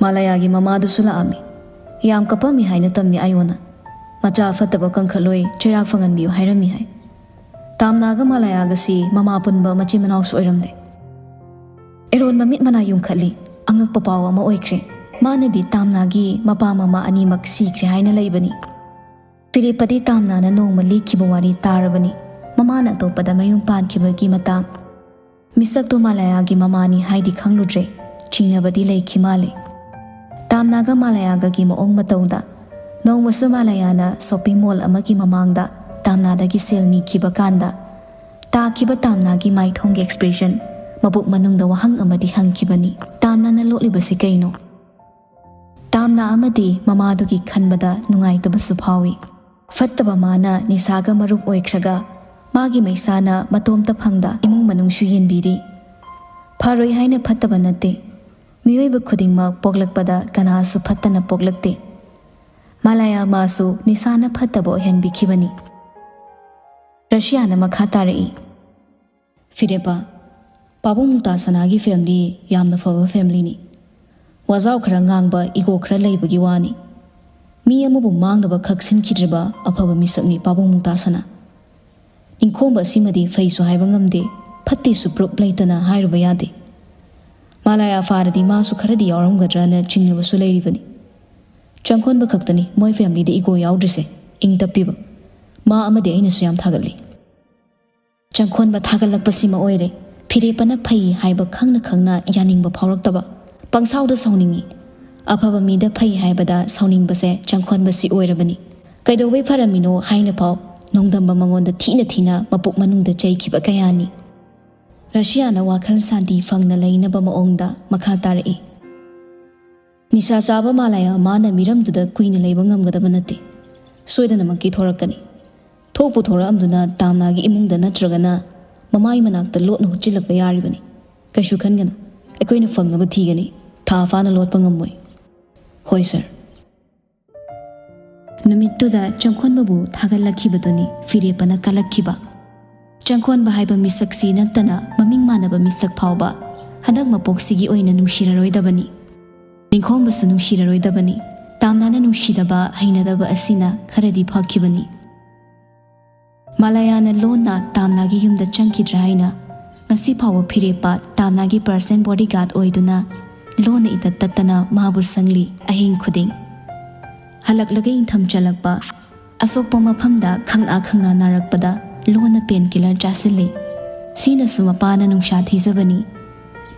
ꯃꯥꯂꯌꯥꯒꯤ ꯃꯃꯥꯗꯨꯁꯨ ꯂꯥꯛꯑꯝꯃꯤ꯫ ꯌꯥꯝ ꯀꯞꯄꯝꯃꯤ ꯍꯥꯏꯅ ꯇꯝꯃꯤ ꯑꯥꯌꯣꯅ꯫ ꯃꯆꯥ ꯐꯠꯇꯕ ꯀꯟꯈꯠꯂꯣꯏ, ꯆꯩꯔꯥꯛ ꯐꯪꯍꯟꯕꯤꯌꯨ ꯍꯥꯏꯔꯝꯃꯤ ꯍꯥꯏ꯫ ꯇꯥꯝꯅꯥꯒ ꯃꯥꯂꯌꯥꯒꯁꯤ ꯃꯃꯥ ꯄꯨꯟꯕ ꯃꯆꯤꯟ ꯃꯅꯥꯎꯁꯨ ꯑꯣꯏꯔꯝꯂꯦ꯫" ꯑꯦꯔꯣꯟ ꯃꯃꯤꯠ ꯃꯅꯥ ꯌꯨꯡꯈꯠꯂꯤ꯫ ꯑꯉꯛꯄ ꯄꯥꯎ ꯑꯃ ꯑꯣꯏꯈ꯭ꯔꯦ꯫ ꯃꯥꯅꯗꯤ ꯇꯥꯝꯅꯥꯒꯤ ꯃꯄꯥ ꯃꯃꯥ ꯑꯅꯤꯃꯛ ꯁꯤꯈ꯭ꯔꯦ ꯍꯥꯏꯅ ꯂꯩꯕꯅꯤ꯫ ꯐꯤꯔꯦꯞꯄꯗꯤ ꯇꯥꯝꯅꯥꯅ ꯅꯣꯡꯃ ꯂꯤꯈꯤꯕ ꯋꯥꯔꯤ ꯇꯥꯔꯕꯅꯤ꯫ ꯃꯃꯥꯅ ꯑꯇꯣꯞꯄꯗ ꯃꯌꯨꯝ ꯄꯥꯟꯈꯤꯕꯒꯤ ꯃꯇꯥꯡ꯫ ꯃꯤꯁꯛꯇꯣ ꯃꯥꯂꯌꯥꯒꯤ ꯃꯃꯥꯅꯤ ꯍꯥꯏꯗꯤ ꯈꯪꯂꯨꯗ꯭ꯔꯦ꯫ ꯆꯤꯡꯅꯕꯗꯤ ꯂꯩꯈꯤ ꯃꯥꯜꯂꯦ꯫ ꯇꯥꯝꯅꯥꯒ ꯃꯥꯂꯌꯥꯒꯒꯤ ꯃꯑꯣꯡ ꯃꯇꯧꯗ꯫ ꯅꯣꯡꯃꯁꯨ ꯃꯥꯂꯌꯥꯅ ꯁꯣꯞꯄꯤꯡ ꯃꯣꯜ ꯑꯃꯒꯤ ꯃꯃꯥꯡꯗ ꯇꯥꯝꯅꯥꯗꯒꯤ ꯁꯦꯜ ꯅꯤꯈꯤꯕ ꯀꯥꯟꯗ ꯇꯥꯈꯤꯕ ꯇꯥꯝꯅꯥꯒꯤ ꯃꯥꯏꯊꯣꯡꯒꯤ ꯑꯦꯛꯁꯄ꯭ꯔꯦꯁꯟ, ꯃꯕꯨꯛ ꯃꯅꯨꯡꯗ ꯋꯥꯍꯪ ꯑꯃꯗꯤ ꯍꯪꯈꯤꯕꯅꯤ, "ꯇꯥꯝꯅꯥꯅ ꯂꯣꯠꯂꯤꯕꯁꯤ ꯀꯩꯅꯣ?" ꯇꯥꯝꯅꯥ ꯑꯃꯗꯤ ꯃꯃꯥꯗꯨꯒꯤ ꯈꯟꯕꯗ ꯅꯨꯡꯉꯥꯏꯇꯕꯁꯨ ꯐꯥꯎꯏ꯫ ꯐꯠꯇꯕ ꯃꯥꯅ ꯅꯤꯁꯥꯒ ꯃꯔꯨꯞ ꯑꯣꯏꯈ꯭ꯔꯒ ꯃꯥꯒꯤ ꯃꯩꯁꯥꯅ ꯃꯇꯣꯝꯇ ꯐꯪꯗ ꯏꯃꯨꯡ ꯃꯅꯨꯡꯁꯨ ꯌꯦꯟꯕꯤꯔꯤ꯫ ꯐꯔꯣꯏ ꯍꯥꯏꯅ ꯐꯠꯇꯕ ꯅꯠꯇꯦ꯫ ꯃꯤꯑꯣꯏꯕ ꯈꯨꯗꯤꯡꯃꯛ ꯄꯣꯛꯂꯛꯄꯗ ꯀꯅꯥꯁꯨ ꯐꯠꯇꯅ ꯄꯣꯛꯂꯛꯇꯦ꯫ ꯃꯥꯂꯌꯥ ꯃꯥꯁꯨ ꯅꯤꯁꯥꯅ ꯐꯠꯇꯕ ꯑꯣꯏꯍꯟꯕꯤꯈꯤꯕꯅꯤ꯫ ꯔꯁꯤꯌꯥꯅ ꯃꯈꯥ ꯇꯥꯔꯛꯏ, "ꯐꯤꯔꯦꯞꯄ, ꯄꯥꯕꯨꯡ ꯃꯨꯛꯇꯥ ꯁꯅꯥꯒꯤ ꯐꯦꯃꯤꯂꯤ ꯌꯥꯝꯅ ꯐꯕ ꯐꯦꯃꯤꯂꯤꯅꯤ꯫ ꯋꯥꯖꯥꯎ ꯈꯔ ꯉꯥꯡꯕ, ꯏꯒꯣ ꯈꯔ ꯂꯩꯕꯒꯤ ꯋꯥꯅꯤ꯫ ꯃꯤ ꯑꯃꯕꯨ ꯃꯥꯡꯅꯕ ꯈꯛ ꯁꯤꯟꯈꯤꯗ꯭ꯔꯤꯕ ꯑꯐꯕ ꯃꯤꯁꯛꯅꯤ ꯄꯥꯕꯨꯡ ꯃꯨꯛꯇꯥ ꯁꯅꯥ꯫ ꯅꯤꯡꯈꯣꯝꯕ ꯑꯁꯤꯃꯗꯤ ꯐꯩꯁꯨ ꯍꯥꯏꯕ ꯉꯝꯗꯦ, ꯐꯠꯇꯦꯁꯨ ꯄ꯭ꯔꯨꯞ ꯂꯩꯇꯅ ꯍꯥꯏꯔꯨꯕ ꯌꯥꯗꯦ꯫ ꯃꯥꯂꯌꯥ ꯐꯥꯔꯗꯤ ꯃꯥꯁꯨ ꯈꯔꯗꯤ ꯌꯥꯎꯔꯝꯒꯗ꯭ꯔꯅ ꯆꯤꯡꯅꯕꯁꯨ ꯂꯩꯔꯤꯕꯅꯤ꯫ ꯆꯪꯈꯣꯟꯕ ꯈꯛꯇꯅꯤ ꯃꯣꯏ ꯐꯦꯃꯤꯂꯤꯗ ꯏꯒꯣ ꯌꯥꯎꯗ꯭ꯔꯤꯁꯦ, ꯏꯪ ꯇꯞꯄꯤꯕ꯫ ꯃꯥ ꯑꯃꯗꯤ ꯑꯩꯅꯁꯨ ꯌꯥꯝ ꯊꯥꯒꯠꯂꯤ꯫" ꯆꯪꯈꯣꯟꯕ ꯊꯥꯒꯠꯂꯛꯄꯁꯤꯃ ꯑꯣꯏꯔꯦ꯫ ꯐꯤꯔꯦꯞꯄꯅ ꯐꯩ ꯍꯥꯏꯕ ꯈꯪꯅ ꯈꯪꯅ ꯌꯥꯅꯤꯡꯕ ꯐꯥꯎꯔꯛꯇꯕ꯫ ꯄꯪꯁꯥꯎꯗ ꯁꯥꯎꯅꯤꯡꯉꯤ꯫ ꯑꯐꯕ ꯃꯤꯗ ꯐꯩ ꯍꯥꯏꯕꯗ ꯁꯥꯎꯅꯤꯡꯕꯁꯦ ꯆꯪꯈꯣꯟꯕꯁꯤ ꯑꯣꯏꯔꯕꯅꯤ꯫ ꯀꯩꯗꯧꯕꯩ ꯐꯔꯝꯃꯤꯅꯣ ꯍꯥꯏꯅ ꯐꯥꯎ ꯅꯣꯡꯗꯝꯕ ꯃꯉꯣꯟꯗ ꯊꯤꯅ ꯊꯤꯅ ꯃꯄꯨꯛ ꯃꯅꯨꯡꯗ ꯆꯩꯈꯤꯕ ꯀꯌꯥꯅꯤ꯫ ꯔꯁꯤꯌꯥꯅ ꯋꯥꯈꯜ ꯁꯥꯟꯇꯤ ꯐꯪꯅ ꯂꯩꯅꯕ ꯃꯑꯣꯡꯗ ꯃꯈꯥ ꯇꯥꯔꯛꯏ꯫ ꯅꯤꯁꯥ ꯆꯥꯕ ꯃꯥꯂꯥꯌꯥ ꯃꯥꯅ ꯃꯤꯔꯝꯗꯨꯗ ꯀꯨꯏꯅ ꯂꯩꯕ ꯉꯝꯒꯗꯕ ꯅꯠꯇꯦ꯫ ꯁꯣꯏꯗꯅꯃꯛꯀꯤ ꯊꯣꯔꯛꯀꯅꯤ꯫ ꯊꯣꯛꯄꯨ ꯊꯣꯔꯛꯑꯝꯗꯨꯅ ꯇꯥꯝꯅꯥꯒꯤ ꯏꯃꯨꯡꯗ ꯅꯠꯇ꯭ꯔꯒꯅ ꯃꯃꯥꯏ ꯃꯅꯥꯛꯇ ꯂꯣꯠꯅ ꯍꯨꯠꯆꯤꯜꯂꯛꯄ ꯌꯥꯔꯤꯕꯅꯤ꯫ ꯀꯩꯁꯨ ꯈꯟꯒꯅꯨ, ꯑꯩꯈꯣꯏꯅ ꯐꯪꯅꯕ ꯊꯤꯒꯅꯤ꯫ ꯊꯥ ꯐꯥꯅ ꯂꯣꯠꯄ ꯉꯝꯃꯣꯏ꯫ ꯍꯣꯏ ꯁꯥꯔ꯫ ꯅꯨꯃꯤꯠꯇꯨꯗ ꯆꯪꯈꯣꯟꯕꯕꯨ ꯊꯥꯒꯠꯂꯛꯈꯤꯕꯗꯨꯅꯤ ꯐꯤꯔꯦꯞꯄꯅ ꯀꯜꯂꯛꯈꯤꯕ꯫ ꯆꯪꯈꯣꯟꯕ ꯍꯥꯏꯕ ꯃꯤꯁꯛꯁꯤ ꯅꯠꯇꯅ ꯃꯃꯤꯡ ꯃꯥꯟꯅꯕ ꯃꯤꯁꯛ ꯐꯥꯎꯕ ꯍꯟꯗꯛ ꯃꯄꯣꯛꯁꯤꯒꯤ ꯑꯣꯏꯅ ꯅꯨꯡꯁꯤꯔꯔꯣꯏꯗꯕꯅꯤ꯫ ꯅꯤꯡꯈꯣꯝꯕꯁꯨ ꯅꯨꯡꯁꯤꯔꯔꯣꯏꯗꯕꯅꯤ꯫ ꯇꯥꯝꯅꯥꯅ ꯅꯨꯡꯁꯤꯗꯕ ꯍꯩꯅꯗꯕ ꯑꯁꯤꯅ ꯈꯔꯗꯤ ꯐꯈꯤꯕꯅꯤ꯫ ꯃꯥꯂꯥꯌꯥꯅ ꯂꯣꯟꯅ ꯇꯥꯝꯅꯥꯒꯤ ꯌꯨꯝꯗ ꯆꯪꯈꯤꯗ꯭ꯔꯥ ꯍꯥꯏꯅ ꯉꯁꯤ ꯐꯥꯎꯕ ꯐꯤꯔꯦꯞꯄ ꯇꯥꯝꯅꯥꯒꯤ personal bodyguard ꯑꯣꯏꯗꯨꯅ ꯂꯣꯟꯅ ꯏꯇꯠ ꯇꯠꯇꯅ ꯃꯥꯕꯨ ꯁꯪꯂꯤ ꯑꯍꯤꯡ ꯈꯨꯗꯤꯡ꯫ ꯍꯜꯂꯛꯂꯒ ꯏꯪꯊꯝ ꯆꯜꯂꯛꯄ, ꯑꯁꯣꯛꯄ ꯃꯐꯝꯗ ꯈꯪꯂꯥ ꯈꯪꯂꯥ ꯅꯥꯔꯛꯄꯗ ꯂꯣꯟꯅ pain killer ꯆꯥꯁꯤꯜꯂꯤ꯫ ꯁꯤꯅꯁꯨ ꯃꯄꯥꯅ ꯅꯨꯡꯁꯥ ꯊꯤꯖꯕꯅꯤ꯫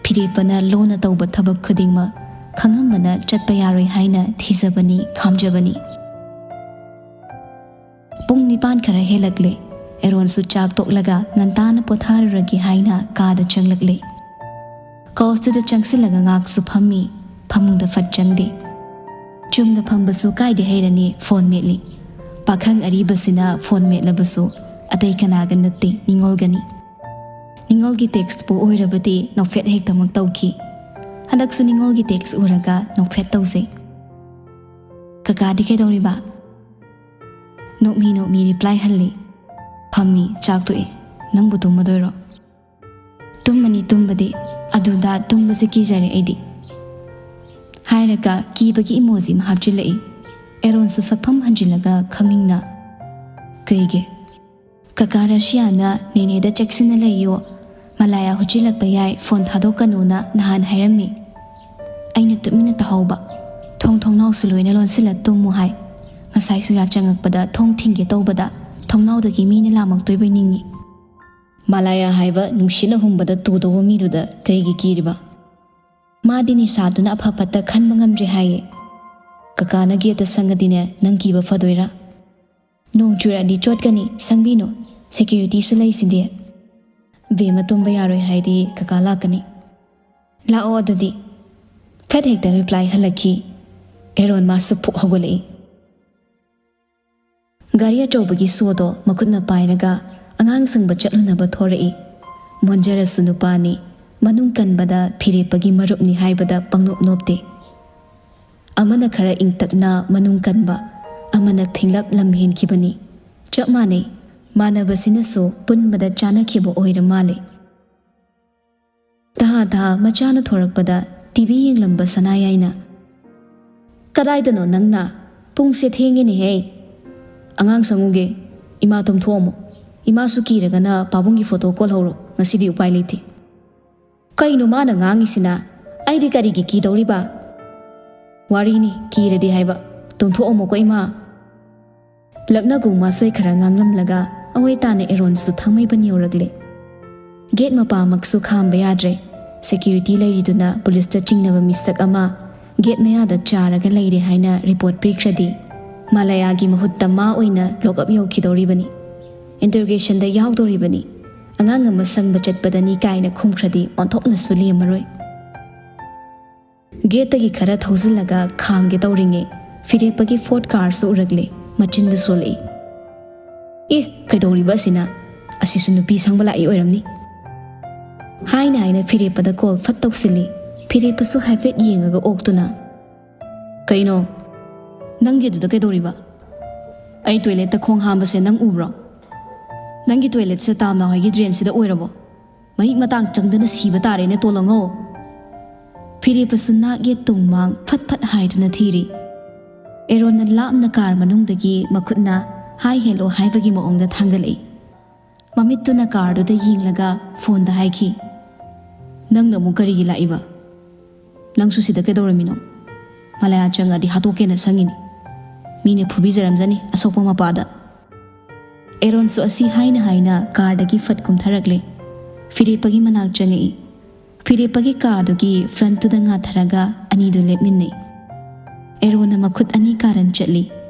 ꯐꯤꯔꯦꯞꯄꯅ ꯂꯣꯟꯅ ꯇꯧꯕ ꯊꯕꯛ ꯈꯨꯗꯤꯡꯃꯛ ꯈꯪꯉꯝꯕꯅ ꯆꯠꯄ ꯌꯥꯔꯣꯏ ꯍꯥꯏꯅ ꯊꯤꯖꯕꯅꯤ, ꯈꯥꯝꯖꯕꯅꯤ꯫ ꯄꯨꯡ ꯅꯤꯄꯥꯟ ꯈꯔ ꯍꯦꯜꯂꯛꯂꯦ꯫ ꯑꯦꯔꯣꯟꯁꯨ ꯆꯥꯛ ꯇꯣꯛꯂꯒ ꯉꯟꯇꯥꯅ ꯄꯣꯊꯥꯔꯨꯔꯒꯦ ꯍꯥꯏꯅ ꯀꯥꯗ ꯆꯪꯂꯛꯂꯦ꯫ Couchꯇꯨꯗ ꯆꯪꯁꯤꯜꯂꯒ ꯉꯥꯏꯍꯥꯛꯁꯨ ꯐꯝꯃꯤ꯫ ꯐꯃꯨꯡꯗ ꯐꯠ ꯆꯪꯗꯦ꯫ ꯆꯨꯝꯅ ꯐꯝꯕꯁꯨ ꯀꯥꯏꯗ ꯍꯩꯔꯅꯤ, phone ꯃꯦꯠꯂꯤ꯫ ꯄꯥꯈꯪ ꯑꯔꯤꯕꯁꯤꯅ phone ꯃꯦꯠꯂꯕꯁꯨ ꯑꯇꯩ ꯀꯅꯥꯒ ꯅꯠꯇꯦ, ꯅꯤꯉꯣꯜꯒꯅꯤ꯫ ꯅꯤꯉꯣꯜꯒꯤ textꯄꯨ ꯑꯣꯏꯔꯕꯗꯤ ꯅꯣꯛꯐꯦꯠ ꯍꯦꯛꯇꯃꯛ ꯇꯧꯈꯤ꯫ ꯍꯟꯗꯛꯁꯨ ꯅꯤꯉꯣꯜꯒꯤ text ꯎꯔꯒ ꯅꯣꯛꯐꯦꯠ ꯇꯧꯖꯩ꯫ "ꯀꯀꯥꯗꯤ ꯀꯩꯗꯧꯔꯤꯕ?" ꯅꯣꯛꯃꯤ ꯅꯣꯛꯃꯤ reply ꯍꯜꯂꯤ꯫ "ꯐꯝꯃꯤ, ꯆꯥꯛ ꯇꯣꯛꯑꯦ꯫ ꯅꯪꯕꯨ ꯇꯨꯝꯃꯗꯣꯏꯔꯣ?" "ꯇꯨꯝꯃꯅꯤ ꯇꯨꯝꯕꯗꯤ, ꯑꯗꯨꯗ ꯇꯨꯝꯕꯁꯦ ꯀꯤꯖꯔꯦ ꯑꯩꯗꯤ"꯫ ꯍꯥꯏꯔꯒ ꯀꯤꯕꯒꯤ emoji ꯑꯃ ꯍꯥꯞꯆꯤꯜꯂꯛꯏ꯫ ꯑꯦꯔꯣꯟꯁꯨ ꯁꯛꯐꯝ ꯍꯟꯖꯤꯜꯂꯒ ꯈꯪꯅꯤꯡꯅ, "ꯀꯩꯒꯤ?" "ꯀꯀꯥ ꯔꯁꯤꯌꯥꯅ ꯅꯦꯅꯦꯗ ꯆꯦꯛꯁꯤꯟꯅ ꯂꯩꯌꯨ, ꯃꯂꯥꯌꯥ ꯍꯨꯠꯆꯤꯜꯂꯛꯄ ꯌꯥꯏ, phone ꯊꯥꯗꯣꯛꯀꯅꯨꯅ ꯅꯍꯥꯟ ꯍꯥꯏꯔꯝꯃꯤ꯫ ꯑꯩꯅ ꯇꯨꯃꯤꯟꯅ ꯇꯥꯍꯧꯕ꯫ ꯊꯣꯡ ꯊꯣꯡꯅꯥꯎꯁꯨ ꯂꯣꯏꯅ ꯂꯣꯟꯁꯤꯜꯂ ꯇꯨꯝꯃꯨ ꯍꯥꯏ꯫ ꯉꯁꯥꯏ ꯁꯨꯌꯥ ꯆꯪꯉꯛꯄꯗ ꯊꯣꯡ ꯊꯤꯡꯒꯦ ꯇꯧꯕꯗ ꯊꯣꯡꯅꯥꯎꯗꯒꯤ ꯃꯤꯅ ꯂꯥꯝꯃꯛꯇꯣꯏꯕꯣꯏ ꯅꯤꯡꯉꯤ"꯫ ꯃꯥꯂꯥꯌꯥ ꯍꯥꯏꯕ ꯅꯨꯡꯁꯤꯠꯅ ꯍꯨꯝꯕꯗ ꯇꯨꯗꯧꯕ ꯃꯤꯗꯨꯗ ꯀꯩꯒꯤ ꯀꯤꯔꯤꯕ? "ꯃꯥꯗꯤ ꯅꯤꯁꯥꯗꯨꯅ ꯑꯐ ꯐꯠꯇ ꯈꯟꯕ ꯉꯝꯗ꯭ꯔꯦ ꯍꯥꯏꯌꯦ꯫ ꯀꯀꯥꯅ gateꯇ ꯁꯪꯉꯗꯤꯅꯦ, ꯅꯪ ꯀꯤꯕ ꯐꯗꯣꯏꯔꯥ? ꯅꯣꯡ ꯆꯨꯔꯛꯑꯗꯤ ꯆꯣꯠꯀꯅꯤ, ꯁꯪꯕꯤꯅꯨ꯫ Securityꯁꯨ ꯂꯩꯁꯤꯗꯤ"꯫ "ꯕꯦꯝꯃ ꯇꯨꯝꯕ ꯌꯥꯔꯣꯏ ꯍꯥꯏꯗꯤ ꯀꯀꯥ ꯂꯥꯛꯀꯅꯤ"꯫ "ꯂꯥꯛꯑꯣ ꯑꯗꯨꯗꯤ"꯫ ꯈꯠ ꯍꯦꯛꯇ ꯔꯤꯄ꯭ꯂꯥꯏ ꯍꯜꯂꯛꯈꯤ꯫ ꯑꯦꯔꯣꯟ ꯃꯥꯁꯨ ꯐꯨꯛ ꯍꯧꯒꯠꯂꯛꯏ꯫ ꯒꯥꯔꯤ ꯑꯆꯧꯕꯒꯤ ꯁꯣꯗꯣ ꯃꯈꯨꯠꯅ ꯄꯥꯏꯔꯒ ꯑꯉꯥꯡ ꯁꯪꯕ ꯆꯠꯂꯨꯅꯕ ꯊꯣꯔꯛꯏ꯫ ꯃꯣꯟꯖꯔꯁꯨ ꯅꯨꯄꯥꯅꯤ, ꯃꯅꯨꯡ ꯀꯟꯕꯗ ꯐꯤꯔꯦꯞꯄꯒꯤ ꯃꯔꯨꯞꯅꯤ ꯍꯥꯏꯕꯗ ꯄꯪꯅꯣꯞ ꯅꯣꯞꯇꯦ꯫ ꯑꯃꯅ ꯈꯔ ꯏꯪꯇꯛꯅ ꯃꯅꯨꯡ ꯀꯟꯕ, ꯑꯃꯅ ꯐꯤꯡꯂꯞ ꯂꯝ ꯍꯦꯟꯈꯤꯕꯅꯤ꯫ ꯆꯞ ꯃꯥꯟꯅꯩ, ꯃꯥꯟꯅꯕꯁꯤꯅꯁꯨ ꯄꯨꯟꯕꯗ ꯆꯥꯅꯈꯤꯕ ꯑꯣꯏꯔ ꯃꯥꯜꯂꯦ꯫ ꯇꯍꯥ ꯇꯍꯥ ꯃꯆꯥꯅ ꯊꯣꯔꯛꯄꯗ ꯇꯤꯚꯤ ꯌꯦꯡꯂꯝꯕ ꯁꯅꯥꯌꯥꯏꯅ, "ꯀꯗꯥꯏꯗꯅꯣ ꯅꯪꯅ? ꯄꯨꯡꯁꯦ ꯊꯦꯡꯉꯦꯅꯦꯍꯦ꯫ ꯑꯉꯥꯡ ꯁꯪꯉꯨꯒꯦ, ꯏꯃꯥ ꯇꯨꯝꯊꯣꯛꯑꯝꯃꯣ꯫ ꯏꯃꯥꯁꯨ ꯀꯤꯔꯒꯅ ꯄꯥꯕꯨꯡꯒꯤ ꯐꯣꯇꯣ ꯀꯣꯜꯍꯧꯔꯣ, ꯉꯁꯤꯗꯤ ꯎꯄꯥꯏ ꯂꯩꯇꯦ꯫" "ꯀꯩꯅꯣ ꯃꯥꯅ ꯉꯥꯡꯉꯤꯁꯤꯅ? ꯑꯩꯗꯤ ꯀꯔꯤꯒꯤ ꯀꯤꯗꯧꯔꯤꯕ? ꯋꯥꯔꯤꯅꯤ, ꯀꯤꯔꯗꯤ ꯍꯥꯏꯕ꯫ ꯇꯨꯝꯊꯣꯛꯑꯝꯃꯣꯀꯣ ꯏꯃꯥ꯫" ꯂꯛꯅꯒꯨꯝ ꯋꯥꯁꯣꯏ ꯈꯔ ꯉꯥꯡꯂꯝꯂꯒ ꯑꯋꯣꯏ ꯇꯥꯅ ꯑꯦꯔꯣꯟꯁꯨ ꯊꯥꯡꯃꯩꯕꯟ ꯌꯧꯔꯛꯂꯦ꯫ ꯒꯦꯠ ꯃꯄꯥꯃꯛꯁꯨ ꯈꯥꯝꯕ ꯌꯥꯗ꯭ꯔꯦ꯫ ꯁꯦꯀ꯭ꯌꯨꯔꯤꯇꯤ ꯂꯩꯔꯤꯗꯨꯅ ꯄꯨꯂꯤꯁꯇ ꯆꯤꯡꯅꯕ ꯃꯤꯁꯛ ꯑꯃ ꯒꯦꯠ ꯃꯌꯥꯗ ꯆꯥꯔꯒ ꯂꯩꯔꯦ ꯍꯥꯏꯅ ꯔꯤꯄꯣꯔꯠ ꯄꯤꯈ꯭ꯔꯗꯤ, ꯃꯥꯂꯌꯥꯒꯤ ꯃꯍꯨꯠꯇ ꯃꯥ ꯑꯣꯏꯅ ꯂꯣꯛꯑꯞ ꯌꯧꯈꯤꯗꯧꯔꯤꯕꯅꯤ꯫ ꯏꯟꯇꯔꯣꯒꯦꯁꯟꯗ ꯌꯥꯎꯗꯧꯔꯤꯕꯅꯤ꯫ "ꯑꯉꯥꯡ ꯑꯃ ꯁꯪꯕ ꯆꯠꯄꯗꯅꯤ" ꯀꯥꯏꯅ ꯈꯨꯝꯈ꯭ꯔꯗꯤ ꯑꯣꯟꯊꯣꯛꯅꯁꯨ ꯂꯦꯝꯃꯔꯣꯏ꯫ ꯒꯦꯠꯇꯒꯤ ꯈꯔ ꯊꯧꯖꯤꯜꯂꯒ ꯈꯥꯝꯒꯦ ꯇꯧꯔꯤꯉꯩ, ꯐꯤꯔꯦꯞꯄꯒꯤ ꯐꯣꯔꯠ ꯀꯥꯔꯁꯨ ꯎꯔꯛꯂꯦ꯫ ꯃꯆꯤꯟꯗꯨ ꯁꯣꯜꯂꯛꯏ꯫ "ꯑꯦ, ꯀꯩꯗꯧꯔꯤꯕ ꯑꯁꯤꯅ? ꯑꯁꯤꯁꯨ ꯅꯨꯄꯤ ꯁꯪꯕ ꯂꯥꯛꯏ ꯑꯣꯏꯔꯝꯅꯤ꯫" ꯍꯥꯏꯅ ꯍꯥꯏꯅ ꯐꯤꯔꯦꯞꯄꯗ ꯀꯣꯜ ꯐꯠ ꯇꯧꯁꯤꯜꯂꯤ꯫ ꯐꯤꯔꯦꯞꯄꯁꯨ ꯍꯥꯏꯐꯦꯠ ꯌꯦꯡꯉꯒ ꯑꯣꯛꯇꯨꯅ, "ꯀꯩꯅꯣ? ꯅꯪꯒꯤ ꯑꯗꯨꯗ ꯀꯩꯗꯧꯔꯤꯕ? ꯑꯩ ꯇꯣꯏꯂꯦꯠꯇ ꯈꯣꯡ ꯍꯥꯝꯕꯁꯦ ꯅꯪ ꯎꯕ꯭ꯔꯣ? ꯅꯪꯒꯤ ꯇꯣꯏꯂꯦꯠꯁꯦ ꯇꯥꯝꯅꯥ ꯍꯣꯏꯒꯤ ꯗ꯭ꯔꯦꯟꯁꯤꯗ ꯑꯣꯏꯔꯕꯣ? ꯃꯍꯤꯛ ꯃꯇꯥꯡ ꯆꯪꯗꯅ ꯁꯤꯕ ꯇꯥꯔꯦꯅꯦ, ꯇꯣꯜꯂꯪꯉꯣ!" ꯐꯤꯔꯦꯞꯄꯁꯨ ꯅꯥꯛ ꯌꯦꯠ ꯇꯨꯡ ꯃꯥꯡ ꯐꯠ ꯐꯠ ꯍꯥꯏꯗꯨꯅ ꯊꯤꯔꯤ꯫ ꯑꯦꯔꯣꯟꯅ ꯂꯥꯞꯅ ꯀꯥꯔ ꯃꯅꯨꯡꯗꯒꯤ ꯃꯈꯨꯠꯅ "ꯍꯥꯏ ꯍꯦꯜꯂꯣ" ꯍꯥꯏꯕꯒꯤ ꯃꯑꯣꯡꯗ ꯊꯥꯡꯒꯠꯂꯛꯏ꯫ ꯃꯃꯤꯠꯇꯨꯅ ꯀꯥꯔꯗꯨꯗ ꯌꯦꯡꯂꯒ ꯐꯣꯟꯗ ꯍꯥꯏꯈꯤ, "ꯅꯪꯅ ꯑꯃꯨꯛ ꯀꯔꯤꯒꯤ ꯂꯥꯛꯏꯕ? ꯅꯪꯁꯨ ꯁꯤꯗ ꯀꯩꯗꯧꯔꯝꯃꯤꯅꯣ? ꯃꯂꯥꯌꯥ ꯆꯪꯉꯗꯤ ꯍꯥꯠꯇꯣꯛꯀꯦꯅ ꯁꯪꯉꯤꯅꯤ꯫ ꯃꯤꯅ ꯐꯨꯕꯤꯖꯔꯝꯖꯅꯤ ꯑꯁꯣꯛꯄ ꯃꯄꯥꯗ꯫" ꯑꯦꯔꯣꯟꯁꯨ ꯑꯁꯤ ꯍꯥꯏꯅ ꯍꯥꯏꯅ ꯀꯥꯔꯗꯒꯤ ꯐꯠ ꯀꯨꯝꯊꯔꯛꯂꯦ꯫ ꯐꯤꯔꯦꯞꯄꯒꯤ ꯃꯅꯥꯛ ꯆꯪꯉꯛꯏ꯫ ꯐꯤꯔꯦꯞꯄꯒꯤ ꯀꯥꯔꯗꯨꯒꯤ ꯐ꯭ꯔꯟꯠꯇꯨꯗ ꯉꯥꯊꯔꯒ ꯑꯅꯤꯗꯨ ꯂꯦꯞꯃꯤꯟꯅꯩ꯫ ꯑꯦꯔꯣꯟꯅ ꯃꯈꯨꯠ ꯑꯅꯤ ꯀꯥꯔꯟ ꯆꯠꯂꯤ꯫